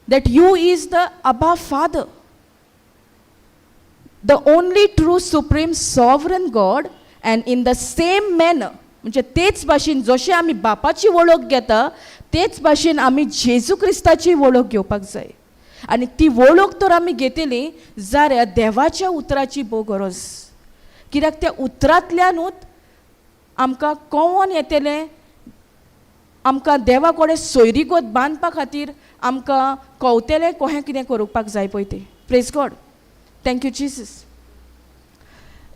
that you is the Abba Father, the only true supreme sovereign God, and in the same manner, म्हणजे तेच भाशेन जशें आमी बापाची वळख घेता तेच भाशेन आमी जेजू क्रिस्ताची वळख घेवपाक जाय. आनी ती वळख तर आमी घेतली जाल्यार देवाच्या उतराची भोव गरज, कित्याक त्या उतरांतल्यानूच आमकां कळोन येतलें, आमकां देवा कडेन सोयरीगत बांदपा खातीर आमकां कवतलें कशें कितें करपाक जाय पळय तें. Praise God. Thank you Jesus.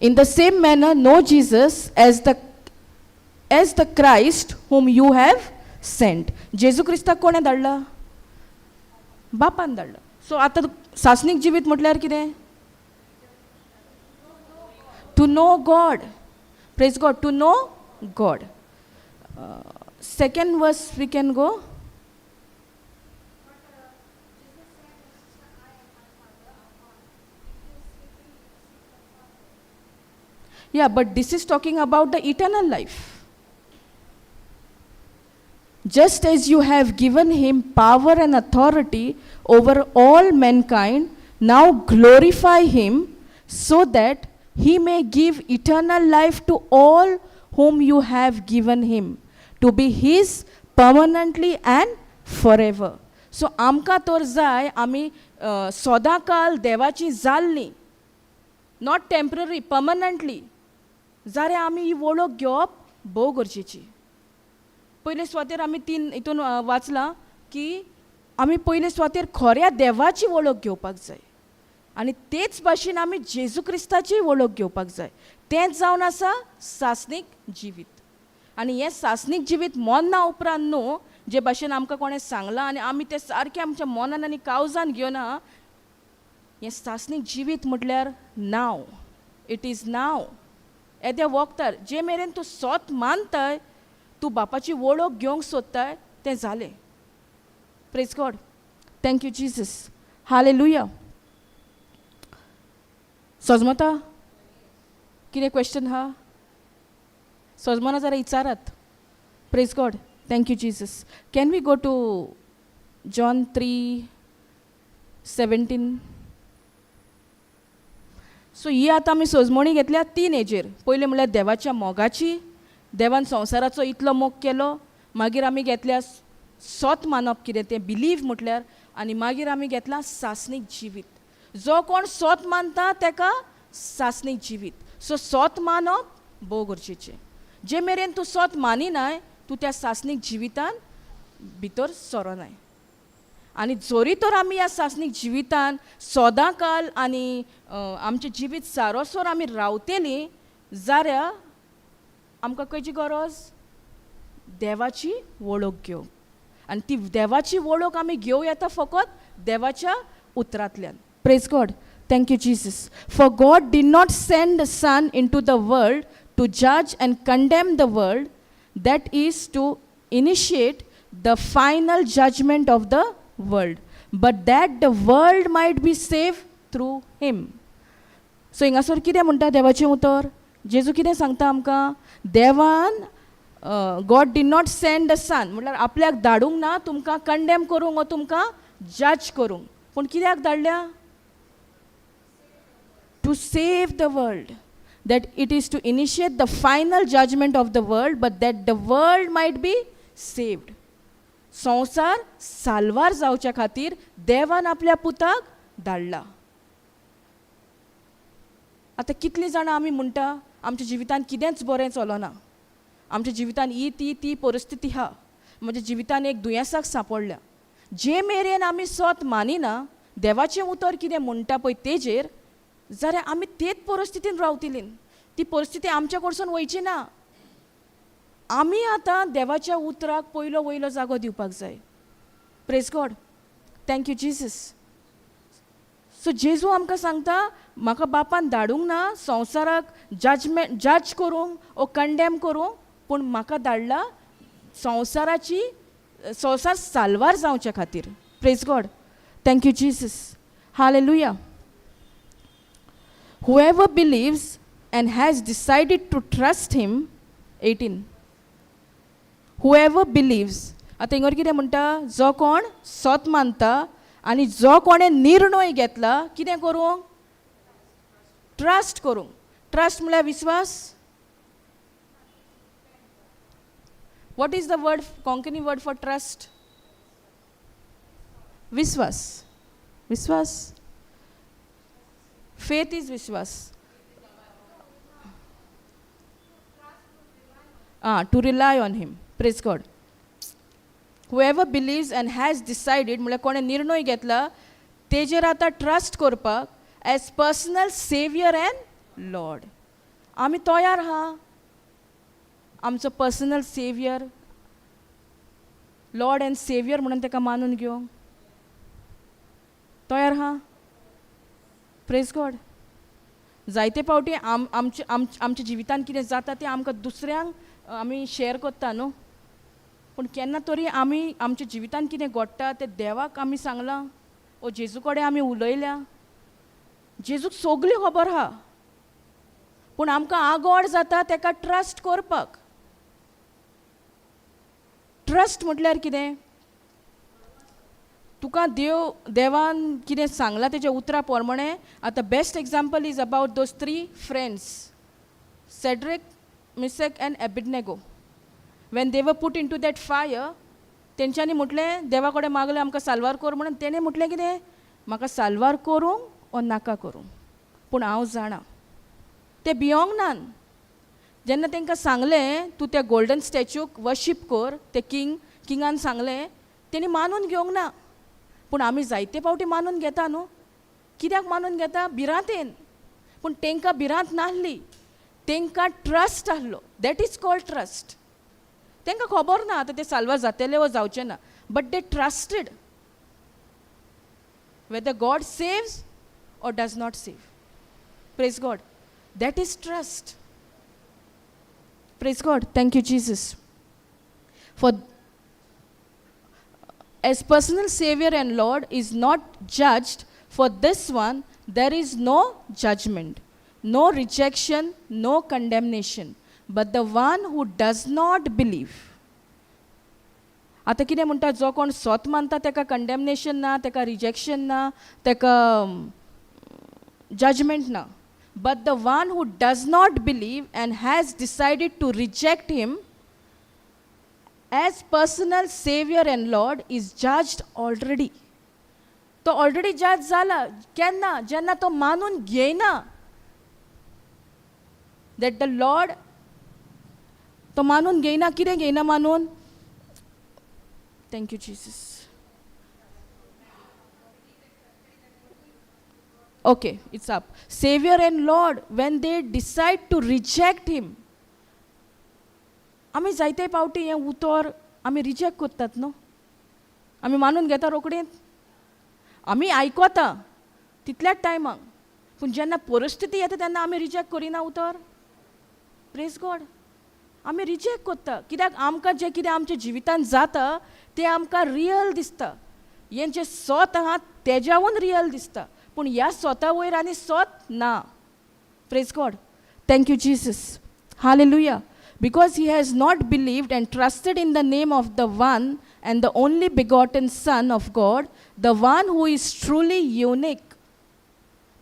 In the same manner know Jesus as the Christ whom you have sent. जेजू क्रिस्ताक कोणें धाडला? बापान धाडला. सो आतां सासणीक जिवीत म्हटल्यार कितें? To know God. Praise God. To know God. Second verse we can go. But Jesus said, "I and my Father are one. If you seek me, you seek the Father." Yeah, but this is talking about the eternal life. Just as you have given him power and authority over all mankind, now glorify him so that he may give eternal life to all whom you have given him, to be his permanently and forever. So आमकां तर जाय आमी सदांकाल देवाची जाल्ली, not temporary, permanently. जाल्यार आमी ही वळख घेवप भोव गरजेची. पयले सुवातेर आमी तीन हितून वाचलां की आमी पयले सुवातेर खऱ्या देवाची वळख घेवपाक जाय आनी तेच भाशेन आमी जेजू क्रिस्ताची वळख घेवपाक जाय. तेंच जावन आसा सासणीक जिवीत. आनी हें सासणीक जिवीत मरना उपरांत न्हू, जे भाशेन आमकां कोणें सांगलां आनी आमी तें सारकें आमच्या मनान आनी काळजान घेवना. हें सासणीक जिवीत म्हटल्यार नाव, it is नाव. येद्या वखदार जे मेरेन तूं सोत मानताय, तूं बापाची वळख घेवंक सोदताय, तें जालें. Praise God. Thank you Jesus. Hallelujah. सजमता कितें क्वेश्चन आहा? सजमना जाल्यार विचारात. Praise God. Thank you Jesus. Can we go to John 3:17? So ही आतां आमी सजमणी घेतल्या तीन हेजेर. पयलें म्हणल्यार देवाच्या मोगाची, देवान संवसाराचो इतलो मोग केलो. मागीर आमी घेतल्या सोत मानप कितें तें, बिलीव म्हटल्यार, आनी मागीर आमी घेतलां सासणीक जिवीत. जो कोण सोत मानता तेका सासणीक जिवीत. सो सोत मानप भोव गरजेचें. जे मेरेन तूं सोत मानिनाय, तूं त्या सासणीक जिवितान भितर सरोनाय. आनी जरी तर आमी ह्या सासणीक जिवितान सदां काल आनी आमचें जिवीत सारोसर आमी रावतलीं जाल्यार आमकां खंयची गरज? देवाची वळख घेवंक. आनी ती देवाची वळख आमी घेवं येता फकत देवाच्या उतरांतल्यान. Praise God. Thank you Jesus. For God did not send the Son into the world to judge and condemn the world, that is, to initiate the final judgment of the world, but that the world might be saved through him. So हिंगासर कितें म्हणटा देवाचें उतर? जेजू कितें सांगता आमकां? देवान God did not send the son म्हटल्यार आपल्याक धाडूंक ना तुमकां कंडेम करूंक वो तुमकां जज करूंक, पूण कित्याक धाडल्या? To save the world, that it is to initiate the final judgment of the world, but that the world might be saved. संवसार साल्वार जावच्या खातीर देवान आपल्या पुताक धाडला. आतां कितलीं जाणां आमी म्हणटा आमच्या जिवितान कितेंच बरें चलना, आमच्या जिवितान ही ती ती परिस्थिती आहा, म्हज्या जिवितान एक दुयेंसाक सांपडल्या. जे मेरेन आमी सोत मानिना देवाचें उतर कितें म्हणटा पळय तेजेर, जाल्यार आमी तेच परिस्थितीन रावतलीं. ती परिस्थिती आमच्या कडसून वयची ना. आमी आतां देवाच्या उतराक पयलो वयलो जागो दिवपाक जाय. Praise God, thank you Jesus. So जेजू आमकां सांगता म्हाका बापान धाडूंक ना संवसाराक जजमेंट जज करूंक ओ कंडेम करूंक, पूण म्हाका धाडला संवसाराची संवसार साल्वार जावच्या खातीर. Praise God, thank you Jesus, hallelujah. Whoever believes and has decided to trust him, 18. Whoever believes, आतां हिंगर कितें म्हणटा, जो कोण सोत मानता आनी जो कोणें निर्णय घेतला कितें करूंक, ट्रस्ट करूंक. ट्रस्ट म्हळ्यार विस्वास. What is the word, Konkani word for trust? विस्वास. विस्वास, फेथ is विस्वास. Ah, to rely on him. Praise God. Whoever believes and has decided, म्हळ्यार कोणें निर्णय घेतला तेजेर आतां ट्रस्ट करपाक as personal saviour and lord. आमी तयार आहा आमचो personal saviour, lord and saviour म्हणून ताका मानून घेवंक तयार आहा? Praise God. जायते फावटी आम आमचे आमच्या जिवितान कितें जाता तें आमकां दुसऱ्यांक आमी शेअर करता न्हू, पूण केन्ना तरी आमी आमच्या जिवितान कितें घडटा तें देवाक आमी सांगलां ओ जेजू कडेन आमी उलयल्या. जेजूक सगली खबर आहा, पूण आमकां आगोड जाता ताका ट्रस्ट करपाक. ट्रस्ट म्हटल्यार कितें? तुका देव देवान कितें सांगलां तेज्या उतरा प्रमाणें. आतां best example is about those three friends, Shadrach, Meshach and Abednego. When they were put into that fire, तेंच्यांनी म्हटलें देवा कडेन मागलें आमकां साल्वार कर म्हणून. तेणें म्हटलें कितें, म्हाका साल्वार करूंक ओ नाका करूंक, पूण हांव जाणा. ते भियोंक नान. जेन्ना तांकां सांगलें तूं त्या गोल्डन स्टॅच्यूक वर्शीप कर, ते किंगान सांगलें, तेणी मानून घेवंक ना. पूण आमी जायते फावटी मानून घेता न्हू. कित्याक मानून घेता? भिरांतेन. पूण तांकां भिरांत नासली, तांकां ट्रस्ट आहलो. That is called trust. तांकां खबर ना आतां ते साल्वार जातले वो जावचे ना, but they trusted whether God saves or does not save. Praise God. That is trust. Praise God. Thank you Jesus. For as personal Savior and Lord is not judged, for this one there is no judgment, no rejection, no condemnation. But the one who does not believe. आतां कितें म्हणटा, जो कोण सोत मानता ताका condemnation ना, ताका रिजेक्शन ना, ताका जजमेंट ना. But the one who does not believe and has decided to reject him as personal saviour and lord is judged already. तो ऑलरेडी जज जाला. केन्ना? जेन्ना तो मानून घेयना that the Lord, तो मानून घेयना. कितें घेयना मानून? Thank you Jesus. Okay, it's up. Saviour and lord, when they decide to reject him. आमी जायते फावटी हें उतर आमी रिजेक्ट करतात न्हू. आमी मानून घेता रोखडीच, आमी आयकता तितल्याच टायमाक, पूण जेन्ना परिस्थिती येता तेन्ना आमी रिजेक्ट करिना उतर. प्रेज गॉड. आमी रिजेक्ट करता कित्याक आमकां जें कितें आमच्या जिवितान जाता तें आमकां रियल दिसता. हें जें सोत आहा तेज्यावून रियल दिसता, पूण ह्या सोता वयर आनी सोत ना. Praise God. Thank you Jesus. Hallelujah. Because he has not believed and trusted in the name of the one and the only begotten Son of God, the one who is truly unique.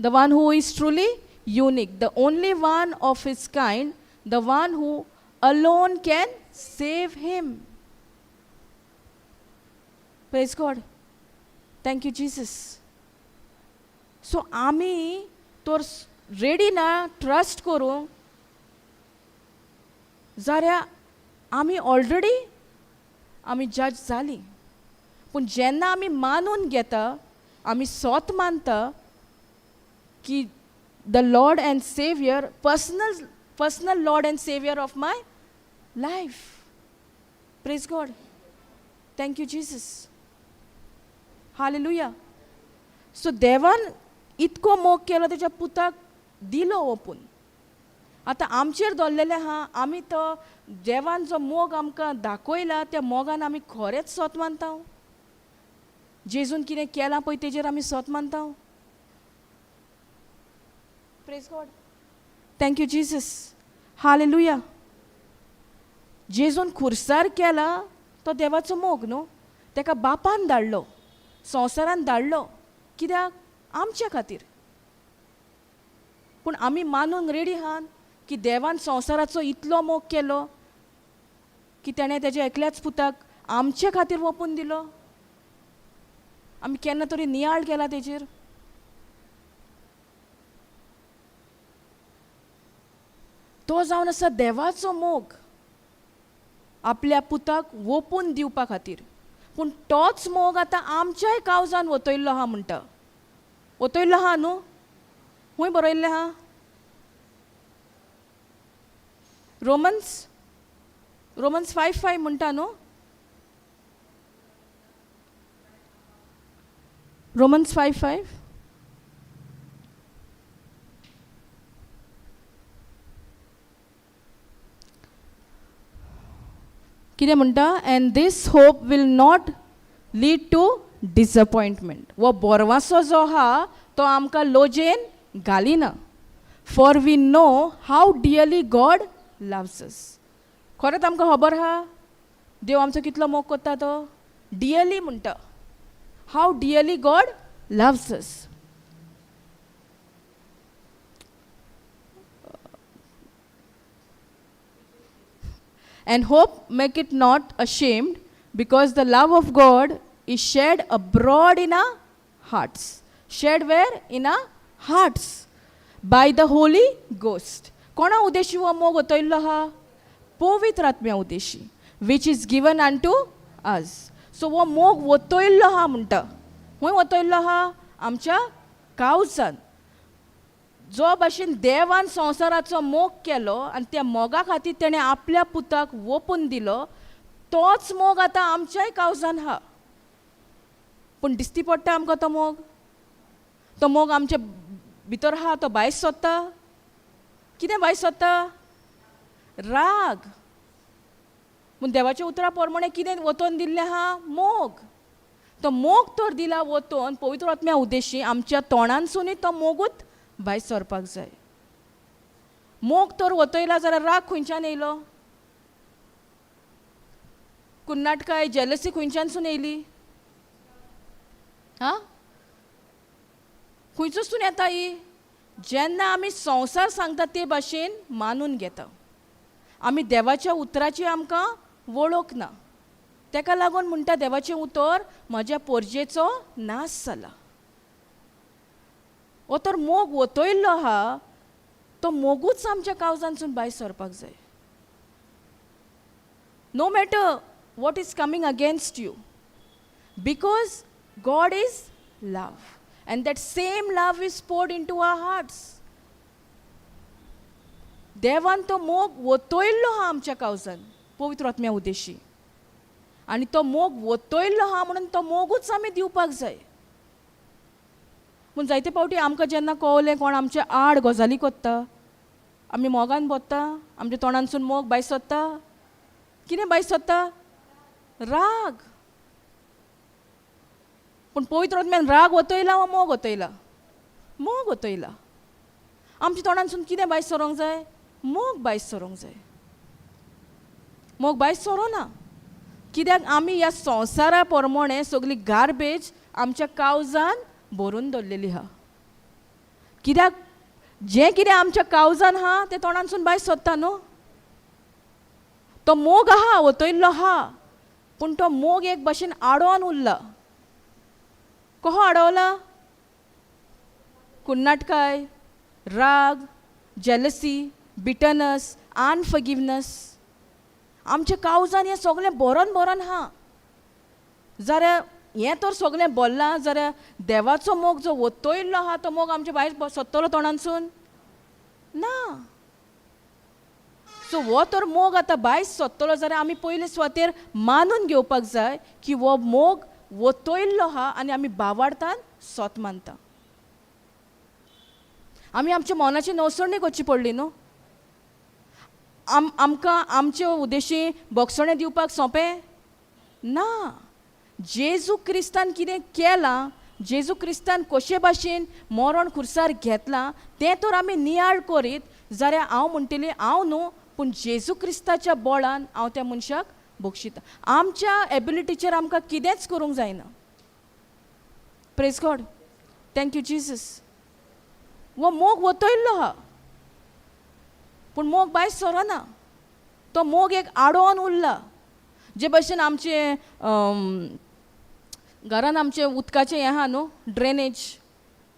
The one who is truly unique, the only one of his kind, the one who alone can save him. Praise God. Thank you, Jesus. So आमी तर ready ना trust करूंक जाल्यार आमी already आमी जज जालीं. पूण जेन्ना आमी मानून घेता, आमी सोत मानता की the Lord and saviour, personal Lord and saviour of my life. Praise God. Thank you Jesus. Hallelujah. So देवान इतको मोग केलो तेच्या पुताक दिलो ओपून. आतां आमचेर दवरलेलें आहा, आमी तो देवान जो मोग आमकां दाखयला त्या मोगान आमी खरेंच सोत मानता. जेजून कितें केलां पळय तेजेर आमी सोत मानता. Praise God. Thank you Jesus. Hallelujah. जेजून खुर्सार केला तो देवाचो मोग न्हू. तेका बापान धाडलो, संवसारान धाडलो, कित्याक? आमच्या खातीर. पूण आमी मानूंक रेडी आहात की देवान संवसाराचो इतलो मोग केलो की तेणें तेज्या एकल्याच पुताक आमचे खातीर वोपून दिलो. आमी केन्ना तरी नियाळ केला तेजेर? तो जावन आसा देवाचो मोग आपल्या पुताक वोपून दिवपा खातीर. पूण तोच मोग आतां आमच्याय कावजान वतयल्लो आहा म्हणटा. वतयल्लो आहा न्हू? खूंय बरयल्लें आहा? रोमन्स 5:5 म्हणटा न्हू? रोमन्स 5:5. कितें म्हणटा? And this hope will not lead to disappointment. हो बोरवासो जो आहा तो आमकां लोजेन घालिना. For we know how dearly God loves us. खरेंच आमकां खबर आहा देव आमचो कितलो मोग करता तो. डियरली म्हणटा, how dearly God loves us. And hope make it not ashamed, because the love of God is shed abroad in our hearts. Shed where? In our hearts. By the Holy Ghost. कोणा उद्देशी हो मोग वतयल्लो आहा? पवित्र आत्म्या उद्देशी, which is given unto us. So हो मोग वतयल्लो आहा म्हणटा. खंय वतयल्लो आहा? आमच्या कावजान. जो भाशेन देवान संवसाराचो मोग केलो आनी त्या मोगा खातीर तेणें आपल्या पुताक वोपून दिलो, तोच मोग आतां आमच्याय कावजान आहा. पूण दिसती पडटा आमकां तो मोग? तो मोग आमच्या भितर आहा, तो भायर सोदता. कितें भायर सोदता? राग. पूण देवाच्या उतरा प्रमाणे कितें वतोन दिल्लें आहा? मोग. तो मोग तर दिला वतोन पवित्र आत्म्या उद्देशी आमच्या तोंडानसुनूय तो मोगूच भायर सरपाक जाय. मोग तर वतयला जाल्यार राग खंयच्यान येयलो? कुन्नाटकाय जेलसी खंयच्यानसून येयली? आं, खंयचोसून येता ही? जेन्ना आमी संवसार सांगता ते भाशेन मानून घेता, आमी देवाच्या उतराची आमकां वळख ना. तेका लागून म्हणटा देवाचें उतर म्हज्या पोरजेचो नाश जाला. हो तर मोग वतयल्लो आहा, तो मोगूच आमच्या कावजानसून भायर सरपाक जाय. No matter what is coming against you, because God is love and that same love is poured into our hearts. देवान तो मोग वतयल्लो आहा आमच्या कावजान पवित्र आत्म्या उद्देशी, आनी तो मोग वतयल्लो आहा म्हणून तो मोगूच आमी दिवपाक जाय. पूण जायते फावटी आमकां जेन्ना कळलें कोण आमच्या आड गजाली करता, आमी मोगान बोत्ता, आमच्या तोंडानसून मोग भायर सोदता. कितें भायर सोदता? राग. पूण पवित्र आत्म्यान राग वतयला वा मोग वतयला? मोग वतयला. आमच्या तोंडानसून कितें भायर सरोंक जाय? मोग भायर सरोंक जाय. मोग भायर सोरोना. कित्याक आमी ह्या संवसारा प्रमाणे सगळी गार्बेज आमच्या कावजान भरून दवरलेली आहा. कित्याक जें कितें आमच्या कावजान आहा तें तोंडानसून भायर सोदता न्हू. तो मोग आहा, वतयल्लो आहा, पूण तो मोग एक भाशेन आडोन उरला. कहो आडवला? कुन्नाटकाय, राग, जेलसी, बिटनस, अनफॉरगिवनस. आमच्या कावजान हें सगळें भरोन भरोन आहा. जाल्यार हें तर सगळें बोल्लां जाल्यार देवाचो मोग जो वतयल्लो आहा तो मोग आमच्या भायर सोदतलो तोंडानसून ना. सो हो तर मोग आतां भायर सोदतलो जाल्यार आमी पयले सुवातेर मानून घेवपाक जाय की हो मोग वतयल्लो आहा आनी आमी बावाडतान सोत मानता. आमी आमच्या मनाची नवसरणी करची पडली न्हू. आमकां आमचे उद्देशी बोगसणें दिवपाक सोंपें ना. जेजू क्रिस्तान कितें केलां, जेजू क्रिस्तान कशे भाशेन मरण खुर्सार घेतलां तें तर आमी नियाळ करीत जाल्यार हांव म्हणटली हांव न्हू, पूण जेजू क्रिस्ताच्या बळान हांव त्या मनशाक बक्षिता. आमच्या एबिलिटीचेर आमकां कितेंच करूंक जायना. Praise God, thank you Jesus. हो मोग वतयल्लो आहा, पूण मोग भायर सरना. तो मोग एक आडोन उरला. जे भाशेन आमचे घरान आमचें उदकाचें हें आहा न्हू, ड्रेनेज,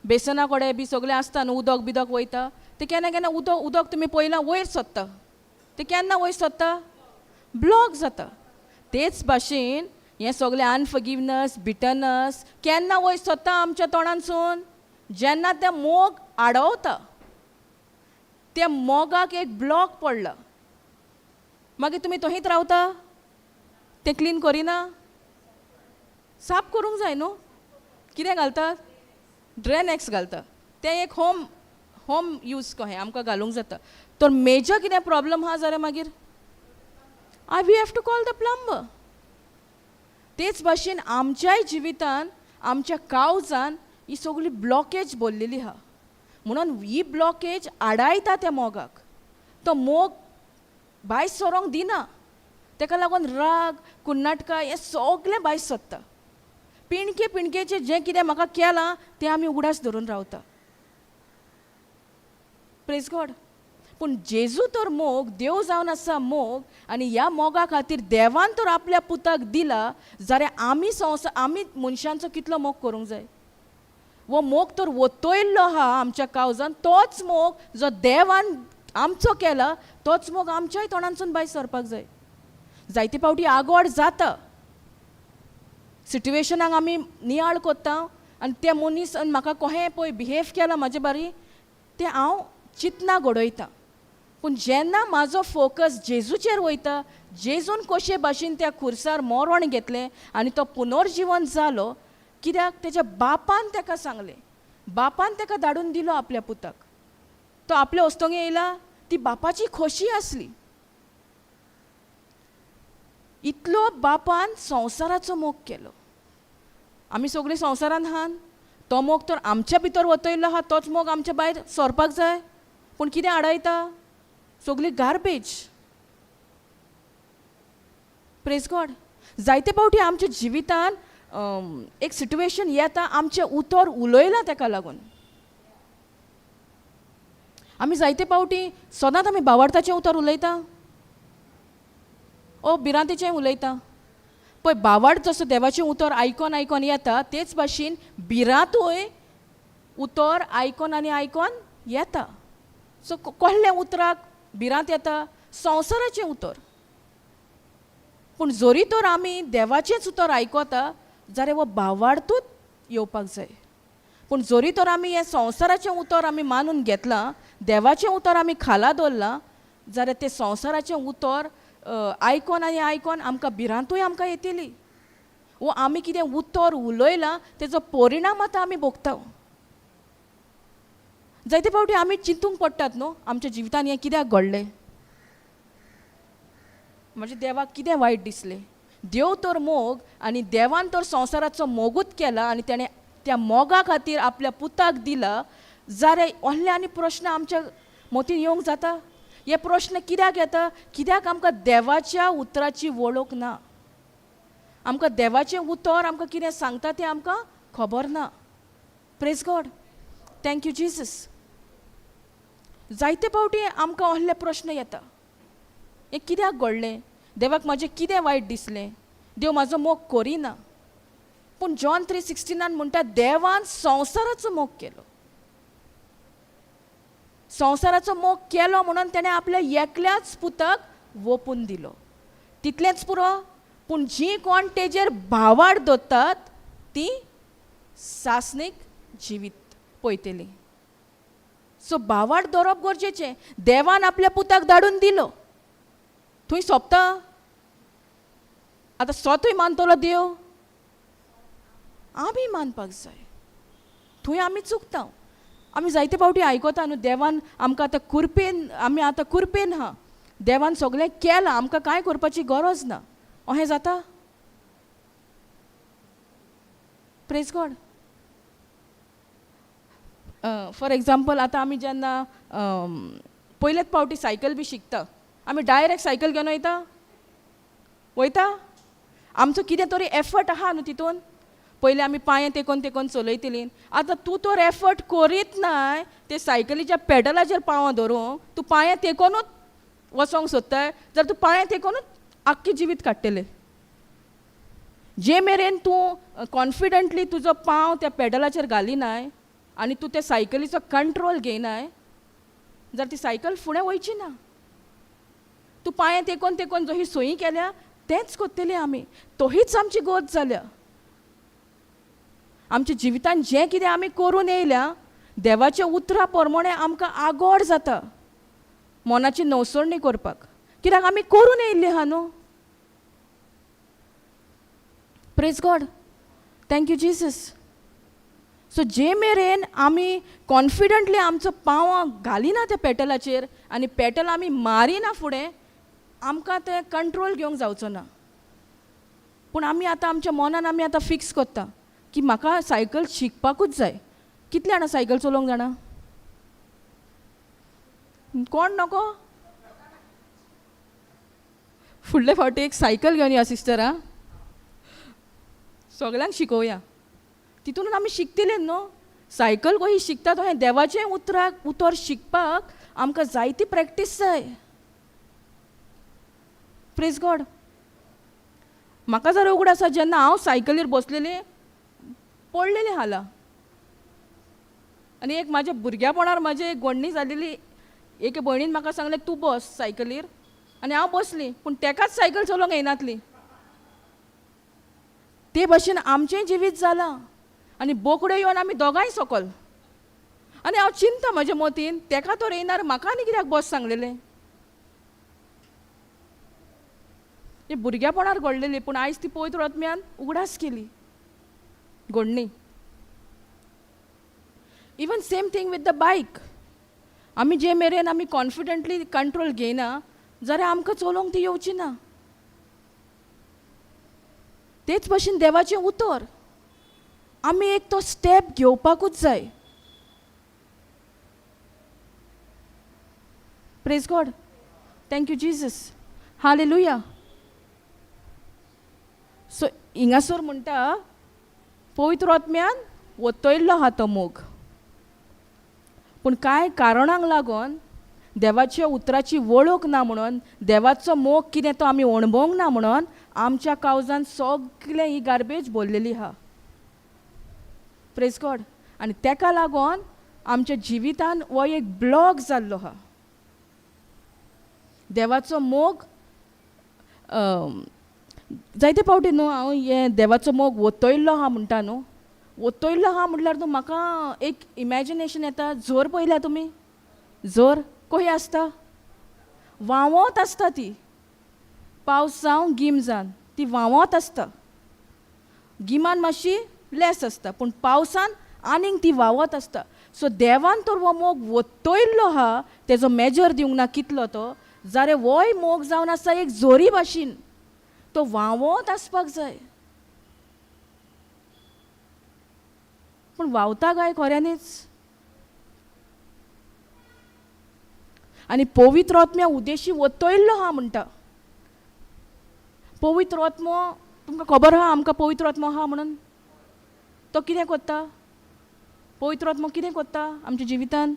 बेसना कडेन बी सगळें आसता न्हू, उदक बिदक वयता तें केन्ना केन्ना उदक उदक तुमी पळयलां वयर सोदता. तें केन्ना वयर सोदता? ब्लॉक जाता. तेच भाशेन हें सगळें अनफॉरगिवनस, बिटनस केन्ना वयर सोदता आमच्या तोंडानसून? जेन्ना तें मोग आडवता, त्या मोगाक एक ब्लॉक पडला, मागीर तुमी थंयच रावता, तें क्लीन करिना, साफ करूंक जाय न्हू. कितें घालतात? ड्रेनेक्स घालता. तें एक होम होम यूज कहें आमकां घालूंक जाता. तर मेजर कितें प्रॉब्लम आहा जाल्यार मागीर I we have to call the plumber. तेच भाशेन आमच्याय जिवितान आमच्या कावजान ही सगळी ब्लॉकेज भरलेली आहा, म्हणून ही ब्लॉकेज आडायता त्या मोगाक. तो मोग भायर सरोंक दिना. तेका लागून राग, कुन्नाटकाय हें सगळें भायर सोदता. पिणके पिणकेचें जें कितें म्हाका केलां तें आमी उगडास धरून रावता. Praise God. पूण जेजू तर मोग, देव जावन आसा मोग, आनी ह्या मोगा खातीर देवान तर आपल्या पुताक दिला जाल्यार आमी संवसार आमी मनशांचो कितलो मोग करूंक जाय. हो मोग तर वतयल्लो आहा आमच्या कावजान, तोच मोग जो देवान आमचो केला तोच मोग आमच्याय तोंडानसून भायर सरपाक जाय. जायते फावटी आगोड जाता, सिट्युएशनाक आमी नियाळ कोत्ता आनी त्या मनीस म्हाका कहें पळय बिहेव केला म्हाजे बारी, तें हांव चिंतना घडयता. पूण जेन्ना म्हाजो फोकस जेजूचेर वयता, जेजून कशे भाशेन त्या खुर्सार मरण घेतलें आनी तो पुनर्जिवन जालो, कित्याक तेज्या बापान तेका सांगलें, बापान तेका धाडून दिलो आपल्या पुताक. तो आपल्या वस्तोंगे येयला, ती बापाची खोशी आसली. इतलो बापान संवसाराचो मोग केलो. आमी सगळीं संवसारान आहान, तो मोग तर आमच्या भितर वतयल्लो आहा, तोच मोग आमच्या भायर सरपाक जाय. पूण कितें आडायता? सगळी गार्बेज. Praise God. जायते फावटी आमच्या जिवितान एक सिट्युएशन येता, आमचें उतर उलयलां तेका लागून आमी जायते फावटी सदांच आमी बावडताचें उतर उलयता, ओ भिरांतेचें उलयता. पळय बावड जसो देवाचें उतर आयकोन आयकोन येता, तेच भाशेन भिरांतूय उतर आयकोन आनी आयकोन येता. सो कसल्या उतराक भिरांत येता? संवसाराचें उतर. पूण जरी तर आमी देवाचेंच उतर आयकता जाल्यार हो भावार्थूच येवपाक जाय. पूण जरी तर आमी हें संवसाराचें उतर आमी मानून घेतलां, देवाचें उतर आमी खाला दवरलां, जाल्यार तें संवसाराचें उतर आयकोन आनी आयकोन आमकां भिरांतूय आमकां येतली. वो आमी कितें उतर उलयलां तेजो परिणाम आतां आमी भोगता. जायते फावटी आमी चिंतूंक पडटात न्हू, आमच्या जिवितान हें कित्याक घडलें, म्हणजे देवाक कितें वायट दिसलें. देव तर मोग आनी देवान तर संवसाराचो मोगूच केला आनी तेणें त्या मोगा खातीर आपल्या पुताक दिला, जाल्यार असले आनी प्रश्न आमच्या मतीन येवंक जाता. हे प्रश्न कित्याक येता? कित्याक आमकां देवाच्या उतराची वळख ना. आमकां देवाचें उतर आमकां कितें सांगता तें आमकां खबर ना. Praise God, thank you Jesus. जायते फावटी आमकां असले प्रश्न येता, हें कित्याक घडलें, देवाक म्हाजें कितें वायट दिसलें, देव म्हाजो मोग करिना. पूण जॉन 3:16 म्हणटा देवान संवसाराचो मोग केलो. संवसाराचो मोग केलो म्हणून तेणें आपल्या एकल्याच पुताक वोपून दिलो. तितलेंच पुरो, पूण जीं कोण तेजेर भावाड दवरतात ती सासणीक जिवीत पळयतलीं. सो भावाड दवरप गरजेचें. देवान आपल्या पुताक धाडून दिलो, थंय सोंपता. आतां स्वतूय मानतलो देव, आमी मानपाक जाय. थंय आमी चुकता. आमी जायते फावटी आयकता न्हू, देवान आमकां आतां कुरपेन, आमी आतां कुरपेन आहा, देवान सगळें केलां, आमकां कांय करपाची गरज ना. अहें जाता? Praise God. For example, आतां आमी जेन्ना पयलेच फावटी सायकल बी शिकता, आमी डायरेक्ट सायकल घेवन वयता वयता. आमचो कितें तरी एफर्ट आहा न्हू तितून. पयलीं आमी पांये तेकोन तेकोन चलयतलीं. आतां तूं तर एफर्ट करीत नाय ते सायकलीच्या पेडलाचेर पांवां धरूंक, तूं पांये तेकोनूच वचोंक सोदताय जाल्यार तूं पांये तेकोनूच आख्खें जिवीत काडटलें. जे मेरेन तूं कॉन्फिडंटली तुजो पांव त्या पेडलाचेर घालिनाय आनी तूं त्या सायकलीचो कंट्रोल घेयनाय जाल्यार ती सायकल फुडें वयची ना. तूं पांये तेकोन तेकोन जशी सोयी केल्या तेंच करतली आमी. तोहीच आमची गत जाल्या. आमच्या जिवितान जें कितें आमी करून येयल्या देवाच्या उतरा प्रमाणे आमकां आगोड जाता मनाची नवसरणी करपाक, कित्याक आमी करून येयल्ली आहा न्हू. Praise God, thank you Jesus. So जे मेरेन आमी कॉन्फिडंटली आमचो पांव घालिना त्या पेटलाचेर आनी पेटल आमी मारिना फुडें, आमकां तें कंट्रोल घेवंक जावचो ना. पूण आमी आतां आमच्या मनान आमी आतां फिक्स करता की म्हाका सायकल शिकपाकूच जाय. कितले जाणां सायकल चलोवंक जाणा? कोण नको? फुडले फावटी एक सायकल घेवन या सिस्टर, आं, सगल्यांक शिकोवया. तितून आमी शिकतले न्हू. सायकल कशी शिकता तशें देवाचें उतराक उतर शिकपाक आमकां जायती प्रॅक्टीस जाय. Praise God. म्हाका जर उगड आसा जेन्ना हांव सायकलीर बसलेलें पडलेलें हाला, आनी एक म्हाज्या भुरग्यापणार म्हाजे एक गोडणी जालेली, एके भयणीन म्हाका सांगलें तूं बस सायकलीर, आनी हांव बसली, पूण तेकाच सायकल चलोवंक येनातली. ते भशेन आमचें जिवीत जालां आनी बोकड्यो येवन आमी दोगांय सकल. आनी हांव चिंता म्हज्या मतीन तेका तर येयनार, म्हाका आनी कित्याक बस सांगलेलें. हें भुरग्यापणार घडलेली, पूण आयज ती पवित्र आत्म्यान उगडास केली घडणी. Even same thing with the bike. आमी जे मेरेन आमी कॉन्फिडंटली कंट्रोल घेयना जाल्यार आमकां चलोवंक ती येवची ना. तेच भशेन देवाचें उतर आमी एक तो स्टेप घेवपाकूच जाय. Praise God, thank you Jesus, hallelujah. So हिंगासर म्हणटा पवित्र आत्म्यान वतयल्लो आहा तो मोग, पूण कांय कारणांक लागून देवाच्या उतराची वळख ना म्हणून, देवाचो मोग कितें तो आमी अणभवंक ना म्हणून आमच्या कावजान सगळें ही गार्बेज भरलेली आहा. Praise God. आनी तेका लागून आमच्या जिवितान हो एक ब्लॉक जाल्लो आहा. देवाचो मोग जायते फावटी न्हू हांव हें देवाचो मोग वतयल्लो आहा म्हणटा न्हू, वतयल्लो आहा म्हटल्यार न्हू म्हाका एक इमॅजिनेशन येता. जोर पळयल्या तुमी? जोर कशी आसता? व्हांवत आसता ती, पावस जावं गीम जावन ती व्हांवत आसता. गिमान मातशी लेस आसता, पूण पावसान आनीक ती व्हांवत आसता. सो देवान तर हो मोग वतयल्लो आहा, तेजो मेजर दिवंक ना कितलो तो, जाल्यार होय मोग जावन आसा एक जोरी भाशेन, तो व्हांवत आसपाक जाय. पूण व्हांवता काय खऱ्यांनीच? आनी पवित्र आत्म्या उद्देशी वतयल्लो आहा म्हणटा. पवित्र आत्मो तुमकां खबर आहा आमकां पवित्र आत्मो आहा म्हणून. तो कितें करता? पवित्र आत्मो कितें करता आमच्या जिवितान?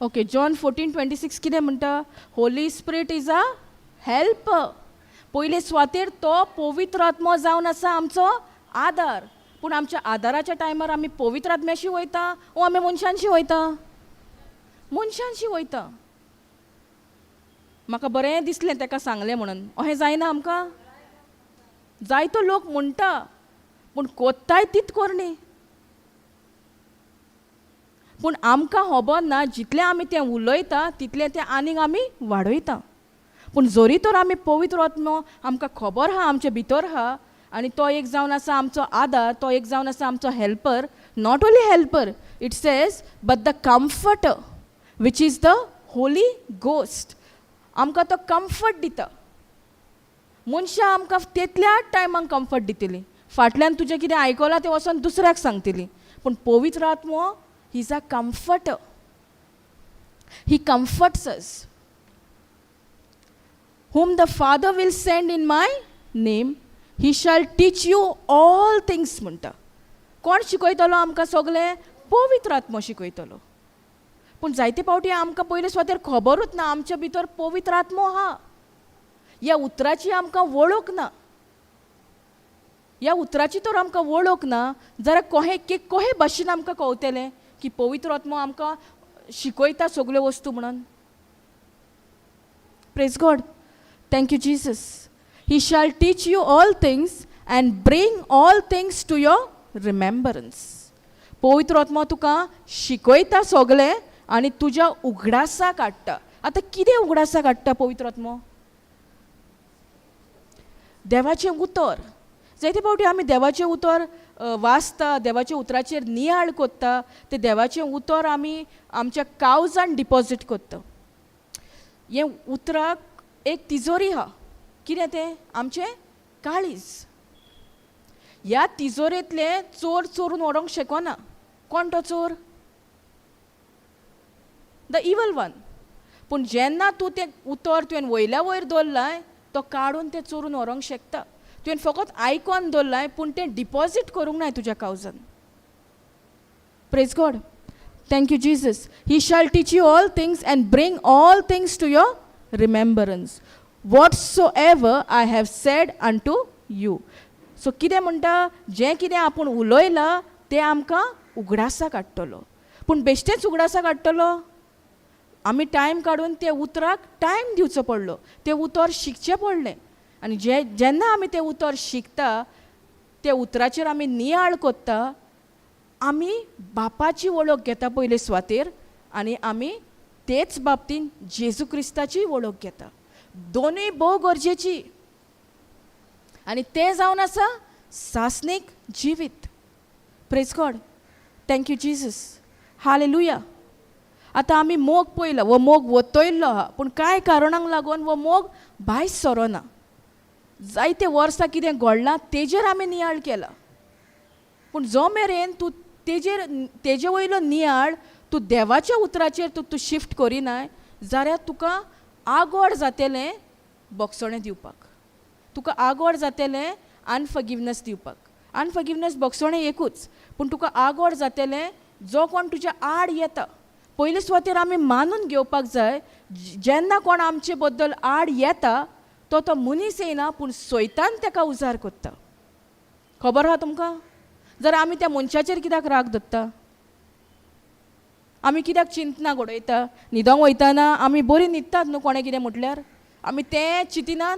ओके, जॉन 14:26 कितें म्हणटा? Holy Spirit is a help. पयले सुवातेर तो पवित्र आत्मो जावन आसा आमचो आदार. पूण आमच्या आदाराच्या टायमार आमी पवित्र आत्म्याशी वयता ओ आमी मनशांशी वयता? मनशांशी वयता. म्हाका बरें दिसलें ताका सांगलें म्हणून. अहें जायना आमकां? जायतो लोक म्हणटा पूण कोत्ताय तीत करणी. पूण आमकां खबर ना जितलें आमी तें उलयता तितलें तें आनीक आमी वाडयता. पूण जरी तर आमी पवित्र आत्मो आमकां खबर आहा आमचे भितर आहा आनी तो एक जावन आसा आमचो आदार, तो एक जावन आसा आमचो helper. Not only helper, it says but the comforter which is the Holy Ghost. आमकां तो कम्फर्ट दिता. मनशां आमकां तितल्याच टायमाक कम्फर्ट दितली, फाटल्यान तुजें कितें आयकलां तें वचोन दुसऱ्याक सांगतली. पूण पवित्र आत्मो he is a comforter, he comforts us. Whom the Father will send in my name, he shall teach you all things म्हणटा. कोण शिकयतलो आमकां सगलें? पवित्र आत्मो शिकयतलो. पूण जायते फावटी आमकां पयले सुवातेर खबरूच ना आमच्या भितर पवित्र आत्मो आहा. ह्या उतराची आमकां वळख ना. ह्या उतराची तर आमकां वळख ना जाल्यार कोहे की कोहे भाशेन आमकां कळटलें की पवित्र आत्मो आमकां शिकयता सगल्यो वस्तू म्हणून. Praise God. Thank you Jesus. He shall teach you all things and bring all things to your remembrance. पवित्र आत्मो तुका शिकयता सगलें आनी तुज्या उगडासाक काडटा. आतां कितें उगडासाक काडटा पवित्र आत्मो? देवाचें उतर. जायते फावटी आमी देवाचें उतर वाचता, देवाच्या उतराचेर नियाळ करता, तें देवाचें उतर आमी आमच्या कावजान डिपॉजीट करता. हें उतराक एक तिजोरी आहा. कितें तें? आमचें काळीज. ह्या तिजोरेंतलें चोर चोरून व्हरोंक शकना. कोण तो चोर? The evil one. पूण जेन्ना तूं तें उतर तुवें वयल्या वयर दवरलाय तो काडून तें चोरून व्हरोंक शकता. तुवें फकत आयकोन दवरलाय पूण तें डिपॉजीट करूंक नाय तुज्या कावजान. Praise God. Thank you Jesus. He shall teach you all things and bring all things to your remembrance whatsoever I have said unto you. So कितें म्हणटा? जें कितें आपूण उलयलां तें आमकां उगडासाक काडटलो. पूण बेश्टेंच उगडासाक काडटलो? आमी टायम काडून त्या उतराक टायम दिवचो पडलो, तें उतर शिकचें पडलें. आनी जे जेन्ना आमी तें उतर शिकता, त्या उतराचेर आमी नियाळ करता, आमी बापाची वळख घेता पयले सुवातेर आनी आमी तेच बाबतीन जेजू क्रिस्ताची वळख घेता. दोनूय भोव गरजेची आनी तें जावन आसा सासणीक जिवीत. Praise God. Thank you Jesus. Hallelujah. आतां आमी मोग पळयला, हो मोग वतयल्लो आहा पूण कांय कारणांक लागून हो मोग भायर सरना. जायते वर्सां कितें घडलां तेजेर आमी नियाळ केला. पूण जो मेरेन तूं तेजेर तेजे वयलो नियाळ तूं देवाच्या उतराचेर तूं तूं शिफ्ट करिनाय जाल्यार तुका आगोड जातलें बोगसणें दिवपाक, तुका आगोड जातलें अनफॉरगिवनस दिवपाक. अनफॉरगिवनस बोगसणें एकूच, पूण तुका आगोड जातलें जो कोण तुज्या आड येता. पयले सुवातेर आमी मानून घेवपाक जाय जेन्ना कोण आमचे बद्दल आड येता तो तो मनीस येयना पूण सैतान ताका उजार करता. खबर आहा तुमकां? जर आमी त्या मनशाचेर कित्याक राग दत्ता, आमी कित्याक चिंतना घडयता? न्हिदोंक वयतना आमी बरी न्हिदतात न्हू कोणें कितें म्हटल्यार आमी तें चिंतिनात.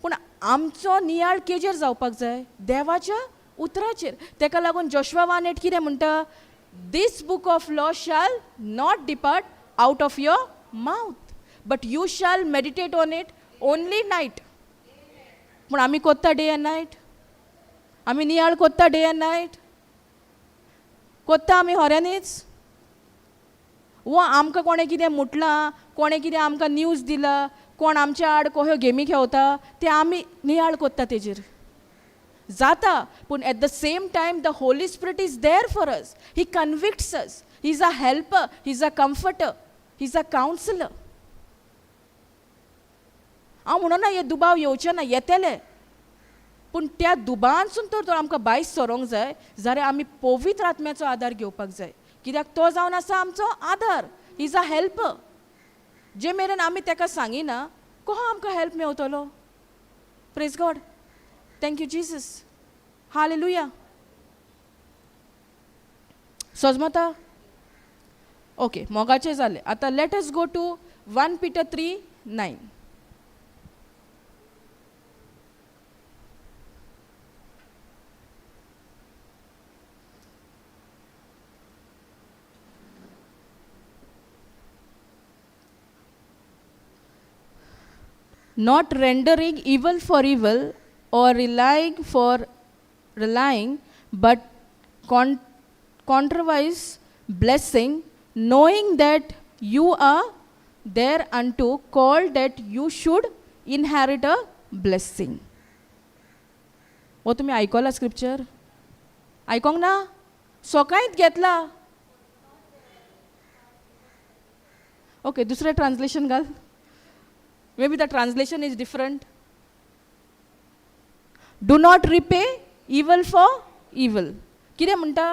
पूण आमचो नियाळ केजेर जावपाक जाय? देवाच्या उतराचेर. तेका लागून जोशवा 1:8 कितें म्हणटा? This book of law shall not depart out of your mouth but you shall meditate on it only night. पूण आमी कोत्ता डे एंड नायट? आमी नियाळ कोत्ता डे एंड नायट? कोत्ता आमी खऱ्यांनीच? वो आमकां कोणें कितें म्हटलां, कोणें कितें आमकां न्यूज दिला, कोण आमच्या आड कह्यो गेमी खेळता ते आमी नियाळ कोत्ता तेजेर. जाता, पूण at the same time the Holy Spirit is there for us. He convicts us. He is a helper, he is a comforter, he is a counsellor. हांव म्हणना हे दुबाव येवचे ना, येतले, पूण त्या दुबावांसून तर तो आमकां भायर सरोंक जाय जाल्यार आमी पवित्र आत्म्याचो आदार घेवपाक जाय. कित्याक तो जावन आसा आमचो आदार, he is a helper. जे मेरेन आमी ताका सांगिना कोहो आमकां हेल्प मेवतलो. Praise God, thank you Jesus, hallelujah. सजमता? Okay, मोगाचें जालें. आतां let us go to 1 Peter 3:9. Not rendering evil for evil or relying for relying, but contrariwise blessing, knowing that you are thereunto called that you should inherit a blessing. हो तुमी आयकला scripture? आयकोंक ना? सकाळींच घेतला. Okay, दुसरें translation घाल. Maybe the translation is different. Do not repay evil for evil. कितें म्हणटा?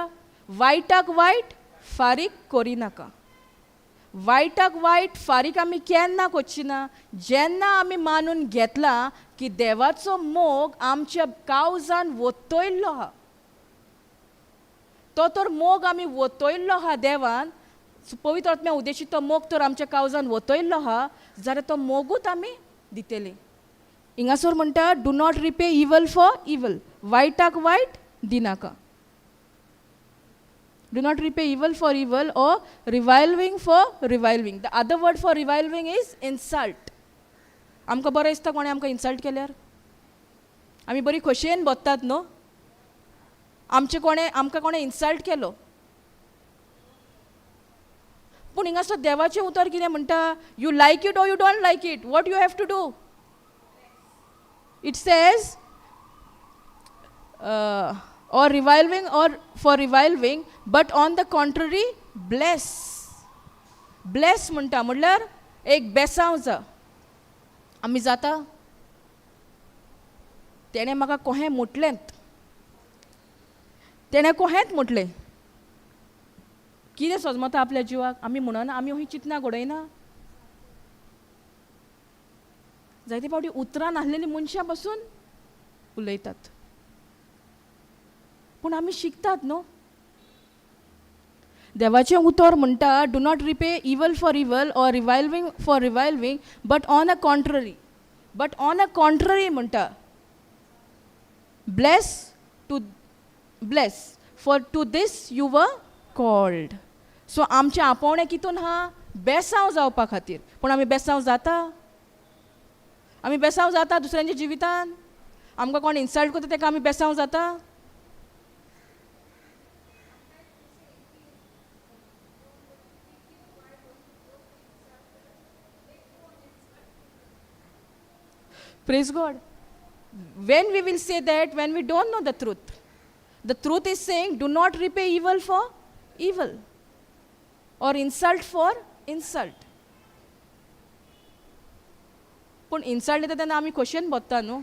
वायटाक वायट फारीक करिनाका. वायटाक वायट फारीक आमी केन्ना करची ना, जेन्ना आमी मानून घेतला की देवाचो मोग आमच्या कावजान वतयल्लो आहा. तो तर मोग आमी वतयल्लो आहा देवान, पवित्र आत्म्या उद्देशी तो मोग तर आमच्या कावजान वतयल्लो आहा, जाल्यार तो मोगूच आमी दितली. हिंगासर म्हणटा do not repay evil for evil, वायटाक वायट दिनाका. Do not repay evil for evil or reviling for reviling. The other word for reviling is insult. आमकां बरें दिसता कोणें आमकां इन्सल्ट केल्यार? आमी बरी खोशयेन बसतात न्हू. आमचें कोणें आमकां कोणें इन्सल्ट केलो, पूण हिंगासर देवाचें उतर कितें म्हणटा? You like it or you don't like it, what you have to do? It says or reviling or for reviling, but on the contrary bless. Bless म्हणटा म्हणल्यार एक बेसांव जा. आमी जाता, तेणें म्हाका कोहें म्हटलेंत, तेणें कोहेंच म्हटलें, कितें सजमता आपल्या जिवाक? आमी म्हणना, आमी ही चिंतना घडयना. जायते फावटी उतरां नासलेलीं मनशां पसून उलयतात, पूण आमी शिकतात न्हू. देवाचें उतर म्हणटा do not repay evil for evil or reviling for reviling, but on a contrary, but on a contrary म्हणटा bless to bless, for to this you were called. So आमचें आपोवणें कितून आहा? बेसांव जावपा खातीर. पूण आमी बेसांव जाता? आमी बेसांव जाता दुसऱ्यांच्या जिवितान? आमकां कोण इन्सल्ट करता ताका आमी बेसांव जाता? Praise God. When we will say that? When we don't know the truth. The truth is saying, do not repay evil for evil or insult for insult. पूण इन्सल्ट येता तेन्ना आमी खोशयेन बसता न्हू,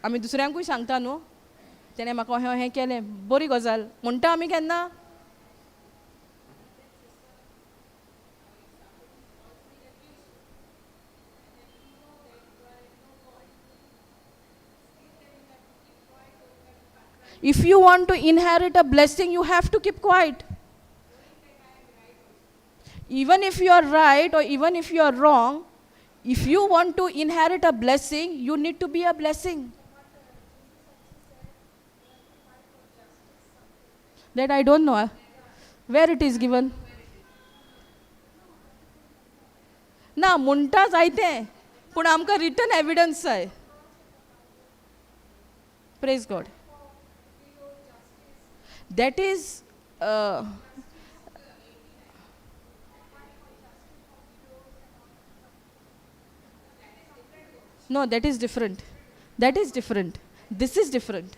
आमी दुसऱ्यांकूय सांगता न्हू, तेणें म्हाका हें हें केलें, बरी गजाल म्हणटा आमी केन्ना? If you want to inherit a blessing, you have to keep quiet. Even if you are right or even if you are wrong, if you want to inherit a blessing, you need to be a blessing. That I don't know. Where it is given? ना म्हणटा जायते, पूण आमकां return evidence जाय. Praise God. That is no, that is different. That is different. This is different.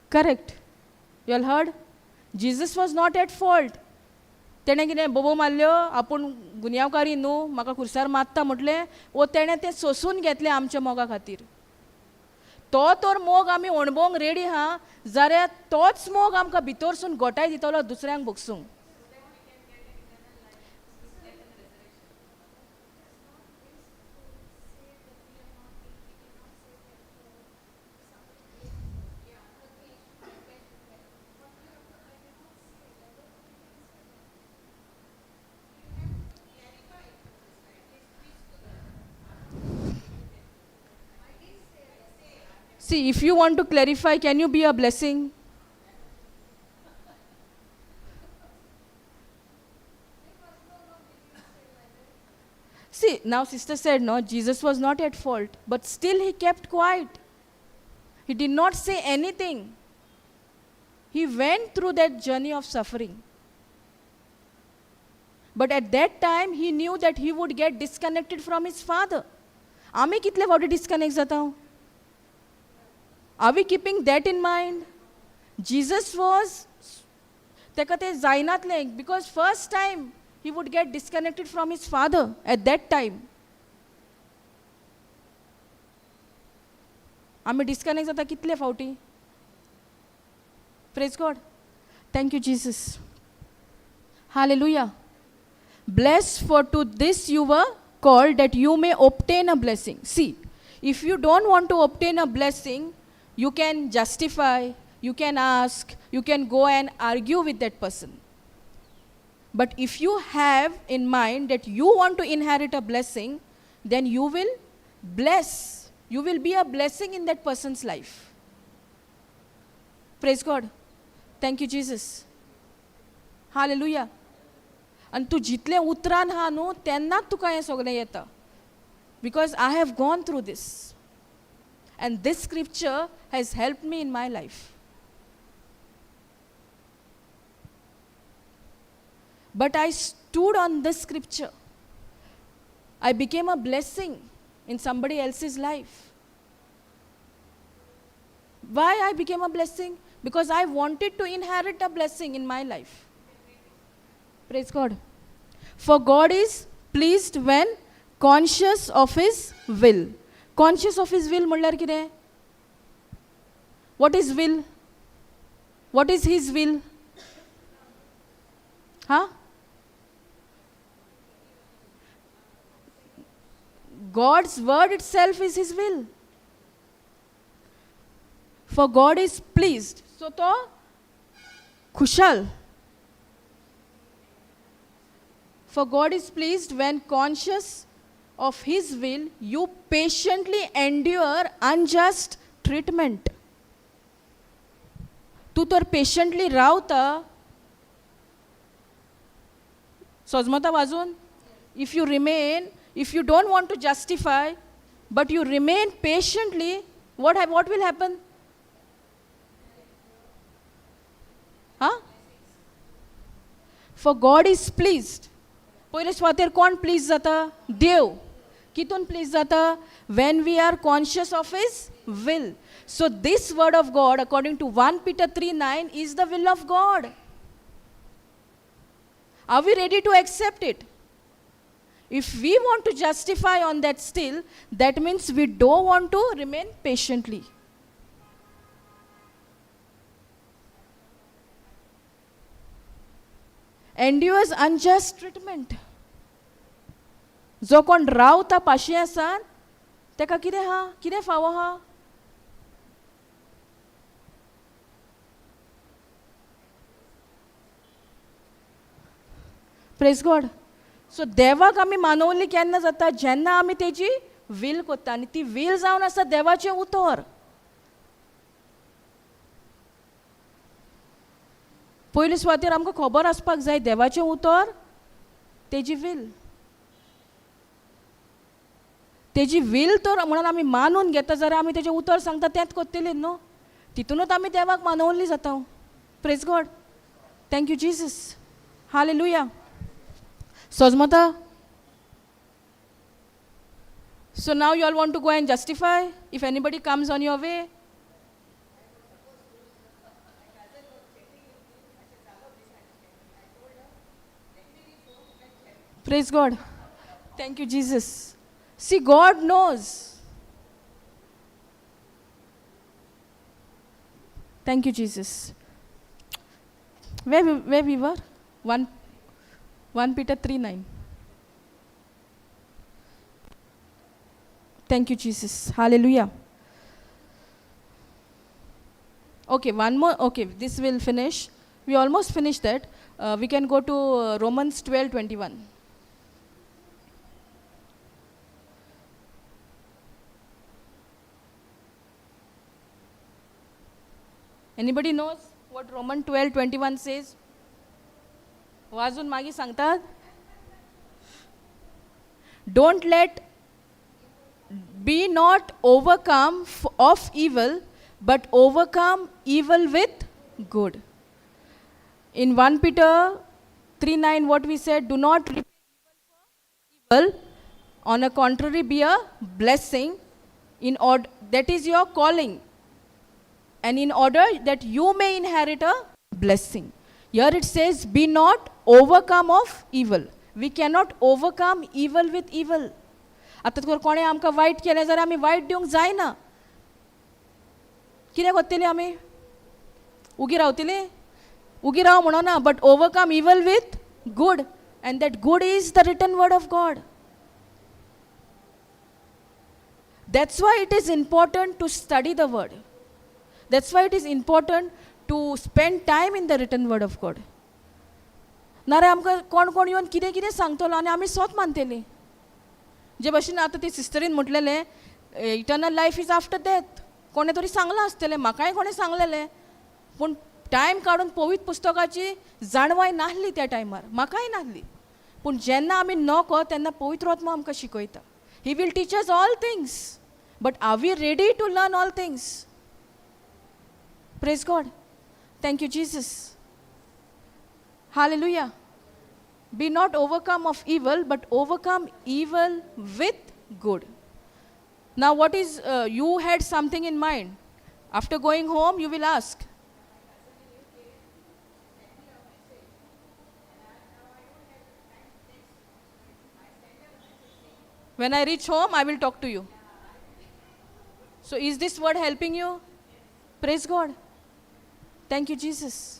Correct. You all heard? Jesus was not at fault. तेणें कितें बोबो मारल्यो आपूण गुन्यांवकारी न्हू म्हाका खुर्सार मारता म्हटलें वो तेणें तें सोंसून घेतलें आमच्या मोगा खातीर. तो तर मोग आमी अणभवंक रेडी आहा जाल्यार तोच मोग आमकां भितरसून गोठाय दितलो दुसऱ्यांक भोगसूंक. See, if you want to clarify, can you be a blessing? See, now sister said, no, Jesus was not at fault, but still he kept quiet. He did not say anything. He went through that journey of suffering. But at that time, he knew that he would get disconnected from his father. आमी कितले फावटी disconnect जाता? Are we keeping that in mind? Jesus was, तेका तें जायनातलें because first time he would get disconnected from his father at that time. आमी disconnect जाता कितले फावटी? Praise God. Thank you, Jesus. Hallelujah. Bless, for to this you were called, that you may obtain a blessing. See, if you don't want to obtain a blessing, you can justify, you can ask, you can go and argue with that person. But if you have in mind that you want to inherit a blessing, then you will bless. You will be a blessing in that person's life. Praise God. Thank you, Jesus. Hallelujah. आनी तूं जितलें उतरान आहा न्हू तेन्नाच तुका हें सगळें येता. Because I have gone through this. And this scripture has helped me in my life. But I stood on this scripture. I became a blessing in somebody else's life. Why I became a blessing? Because I wanted to inherit a blessing in my life. Praise God. For God is pleased when conscious of His will. Conscious of His will म्हणल्यार कितें? What is will? What is His will? Huh? God's word itself is His will. For God is pleased. So तो खुशाल. For God is pleased when conscious of His will, you patiently endure unjust treatment. तूं तर patiently रावता सजमता वाजून. If you remain, if you don't want to justify, but you remain patiently, what will happen? Huh? For God is pleased. पयले सुवातेर कोण please जाता? देव. कितून प्लीज जाता? When we are conscious of His will. So this word of God, according to 1 Peter 3:9, is the will of God. Are we ready to accept it? If we want to justify on that still, that means we don't want to remain patiently. Endures unjust treatment. जो कोण रावता पाशियेंसान तेका कितें आहा, कितें फावो आहा? Praise God. So देवाक आमी मानवली केन्ना जाता? जेन्ना आमी तेजी will कोत्ता, आनी ती will जावन आसा देवाचें उतर. पयले सुवातेर आमकां खबर आसपाक जाय देवाचें उतर, तेजी will. तेजी will तर म्हणून आमी मानून घेता जाल्यार आमी तेजें उतर सांगता तेंच कोत्तली न्हू, तितूनच आमी देवाक मानवल्ली जाता. Praise God. Thank you Jesus. Hallelujah. सजमता. So now you all want to go and justify if anybody comes on your way? Praise God. Thank you, Jesus. See, God knows. Thank you, Jesus. Where we were? 1 Peter 3:9. Thank you, Jesus. Hallelujah. Okay, one more. Okay, this will finish. We almost finished that. We can go to Romans 12:21. Anybody knows what Romans 12:21 says? वाजून मागीर सांगतात. Don't let, be not overcome of evil, but overcome evil with good. In 1 Peter 3:9, what we said, do not repay evil for evil, on a contrary be a blessing, in order, that is your calling, and in order that you may inherit a blessing. Here it says, be not overcome of evil. We cannot overcome evil with evil. आतां तुका कोणें आमकां वायट केलें जाल्यार आमी वायट दिवंक जायना. कितें करतली आमी? उगी रावतली? उगी राव म्हणना, but overcome evil with good, and that good is the written word of God. That's why it is important to study the word. That's why it is important to spend time in the written word of God. नाजाल्यार आमकां कोण कोण येवन कितें कितें सांगतलो आनी आमी स्वत मानतली. जे भशेन आतां ती सिस्टरीन म्हटलेलें, eternal life is after death. कोणें तरी सांगलां आसतलें, म्हाकाय कोणें सांगलेलें, पूण टायम काडून पवित्र पुस्तकाची जाणवाय नासली त्या टायमार, म्हाकाय नासली. पूण जेन्ना आमी नको तेन्ना पवित्र आत्मा आमकां शिकयता. He will teach us all things, but are we ready to learn all things? Praise God. Thank you, Jesus. Hallelujah. Be not overcome of evil, but overcome evil with good. Now what is, you had something in mind. After going home, you will ask. When I reach home, I will talk to you. So is this word helping you? Praise God. Thank you, Jesus.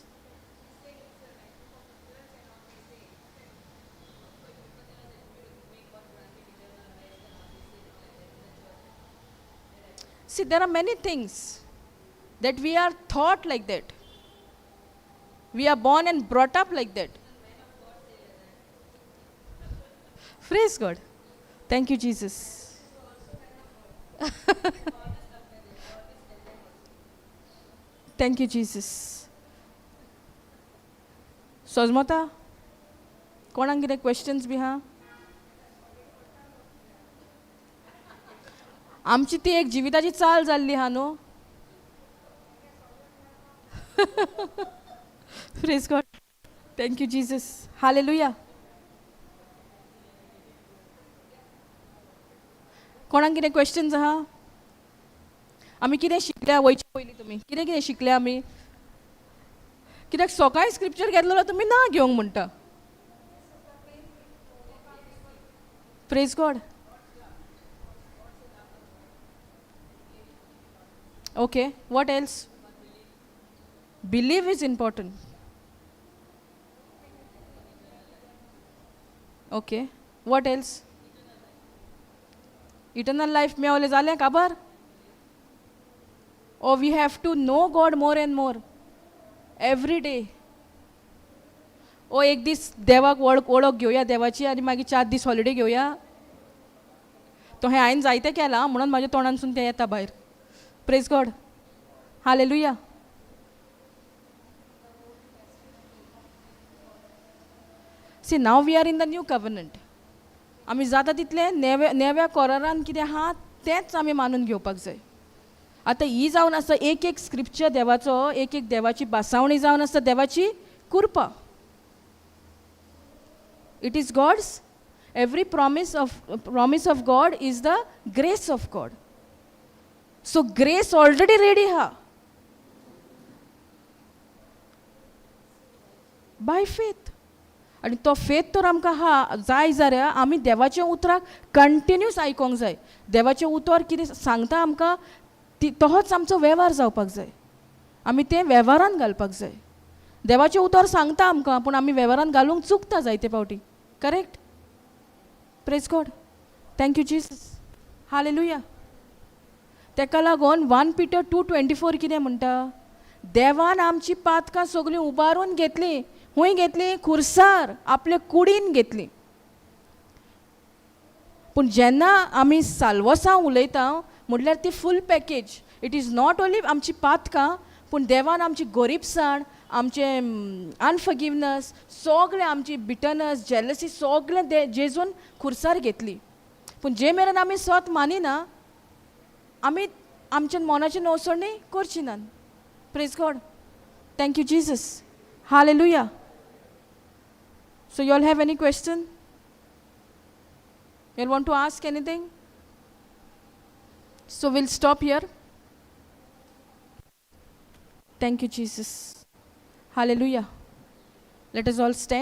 See, there are many things that we are taught like that. We are born and brought up like that. Praise God. Thank you, Jesus. Thank you, Jesus. Sojmata, कोणाक कितें questions बी हा? आमची ती एक जिविताची चाल जाल्ली हा न्हू. Praise God. Thank you, Jesus. Hallelujah. कोणाक कितें क्वेश्चन्स आहा? आमी कितें शिकल्या वयचे पयलीं? तुमी कितें कितें शिकल्या आमी? कित्याक सकाळी स्क्रिप्चर घेतलो जाल्यार तुमी ना घेवंक म्हणटा. Praise God. Okay, what else? Believe is important. Okay, what else? Eternal life मेवलें जालें काबर? Oh, we have to know God more and more every day. ओ एक दीस देवाक वळख घेवया देवाची आनी मागीर 4 दीस हॉलिडे घेवया. तो हें हांवें जायतें केलां म्हणून म्हाज्या तोंडानसून तें येता भायर. Praise God. Hallelujah. See, now we are in the new covenant. आमी जाता तितलें नेव्या कोरारान कितें आहा तेंच आमी मानून घेवपाक जाय. आतां ही जावन आसा एक एक स्क्रिप्चर देवाचो, एक एक देवाची भासावणी जावन आसा देवाची कृपा. It is God's Every promise of God is the grace of God. So grace already ready आहा बाय फेथ. आनी तो फेथ तर आमकां आहा जाय जाल्यार आमी देवाच्या उतराक कंटिन्यूस आयकोंक जाय. देवाचें उतर कितें सांगता आमकां ती तोच आमचो वेव्हार जावपाक जाय. आमी तें वेव्हारान घालपाक जाय. देवाचें उतर सांगता आमकां, पूण आमी वेव्हारान घालूंक चुकता जायते फावटी. Correct? Praise God. Thank you Jesus. Hallelujah. तेका लागून 1 Peter 2:24 कितें म्हणटा? देवान आमची पातकां सगळीं उबारून घेतलीं. खूंय घेतलीं? खुर्सार आपले कुडीन घेतलीं. पूण जेन्ना आमी साल्वसां उलयता म्हटल्यार ती full package. It is not only आमची पातकां, पूण देवान आमची गोरीबसाण, आमचें अनफॉरगिवनस, सगळें आमची बिटनस, जेलसी, सगळें दे जेजून खुर्सार घेतली. पूण जे मेरेन आमी सत मानिना, आमी आमच्या मनाची नवसणी करची नात. Praise God. Thank you Jesus. Hallelujah. So you all have any question? You want to ask anything? So we'll stop here. Thank you, Jesus. Hallelujah. Let us all stand.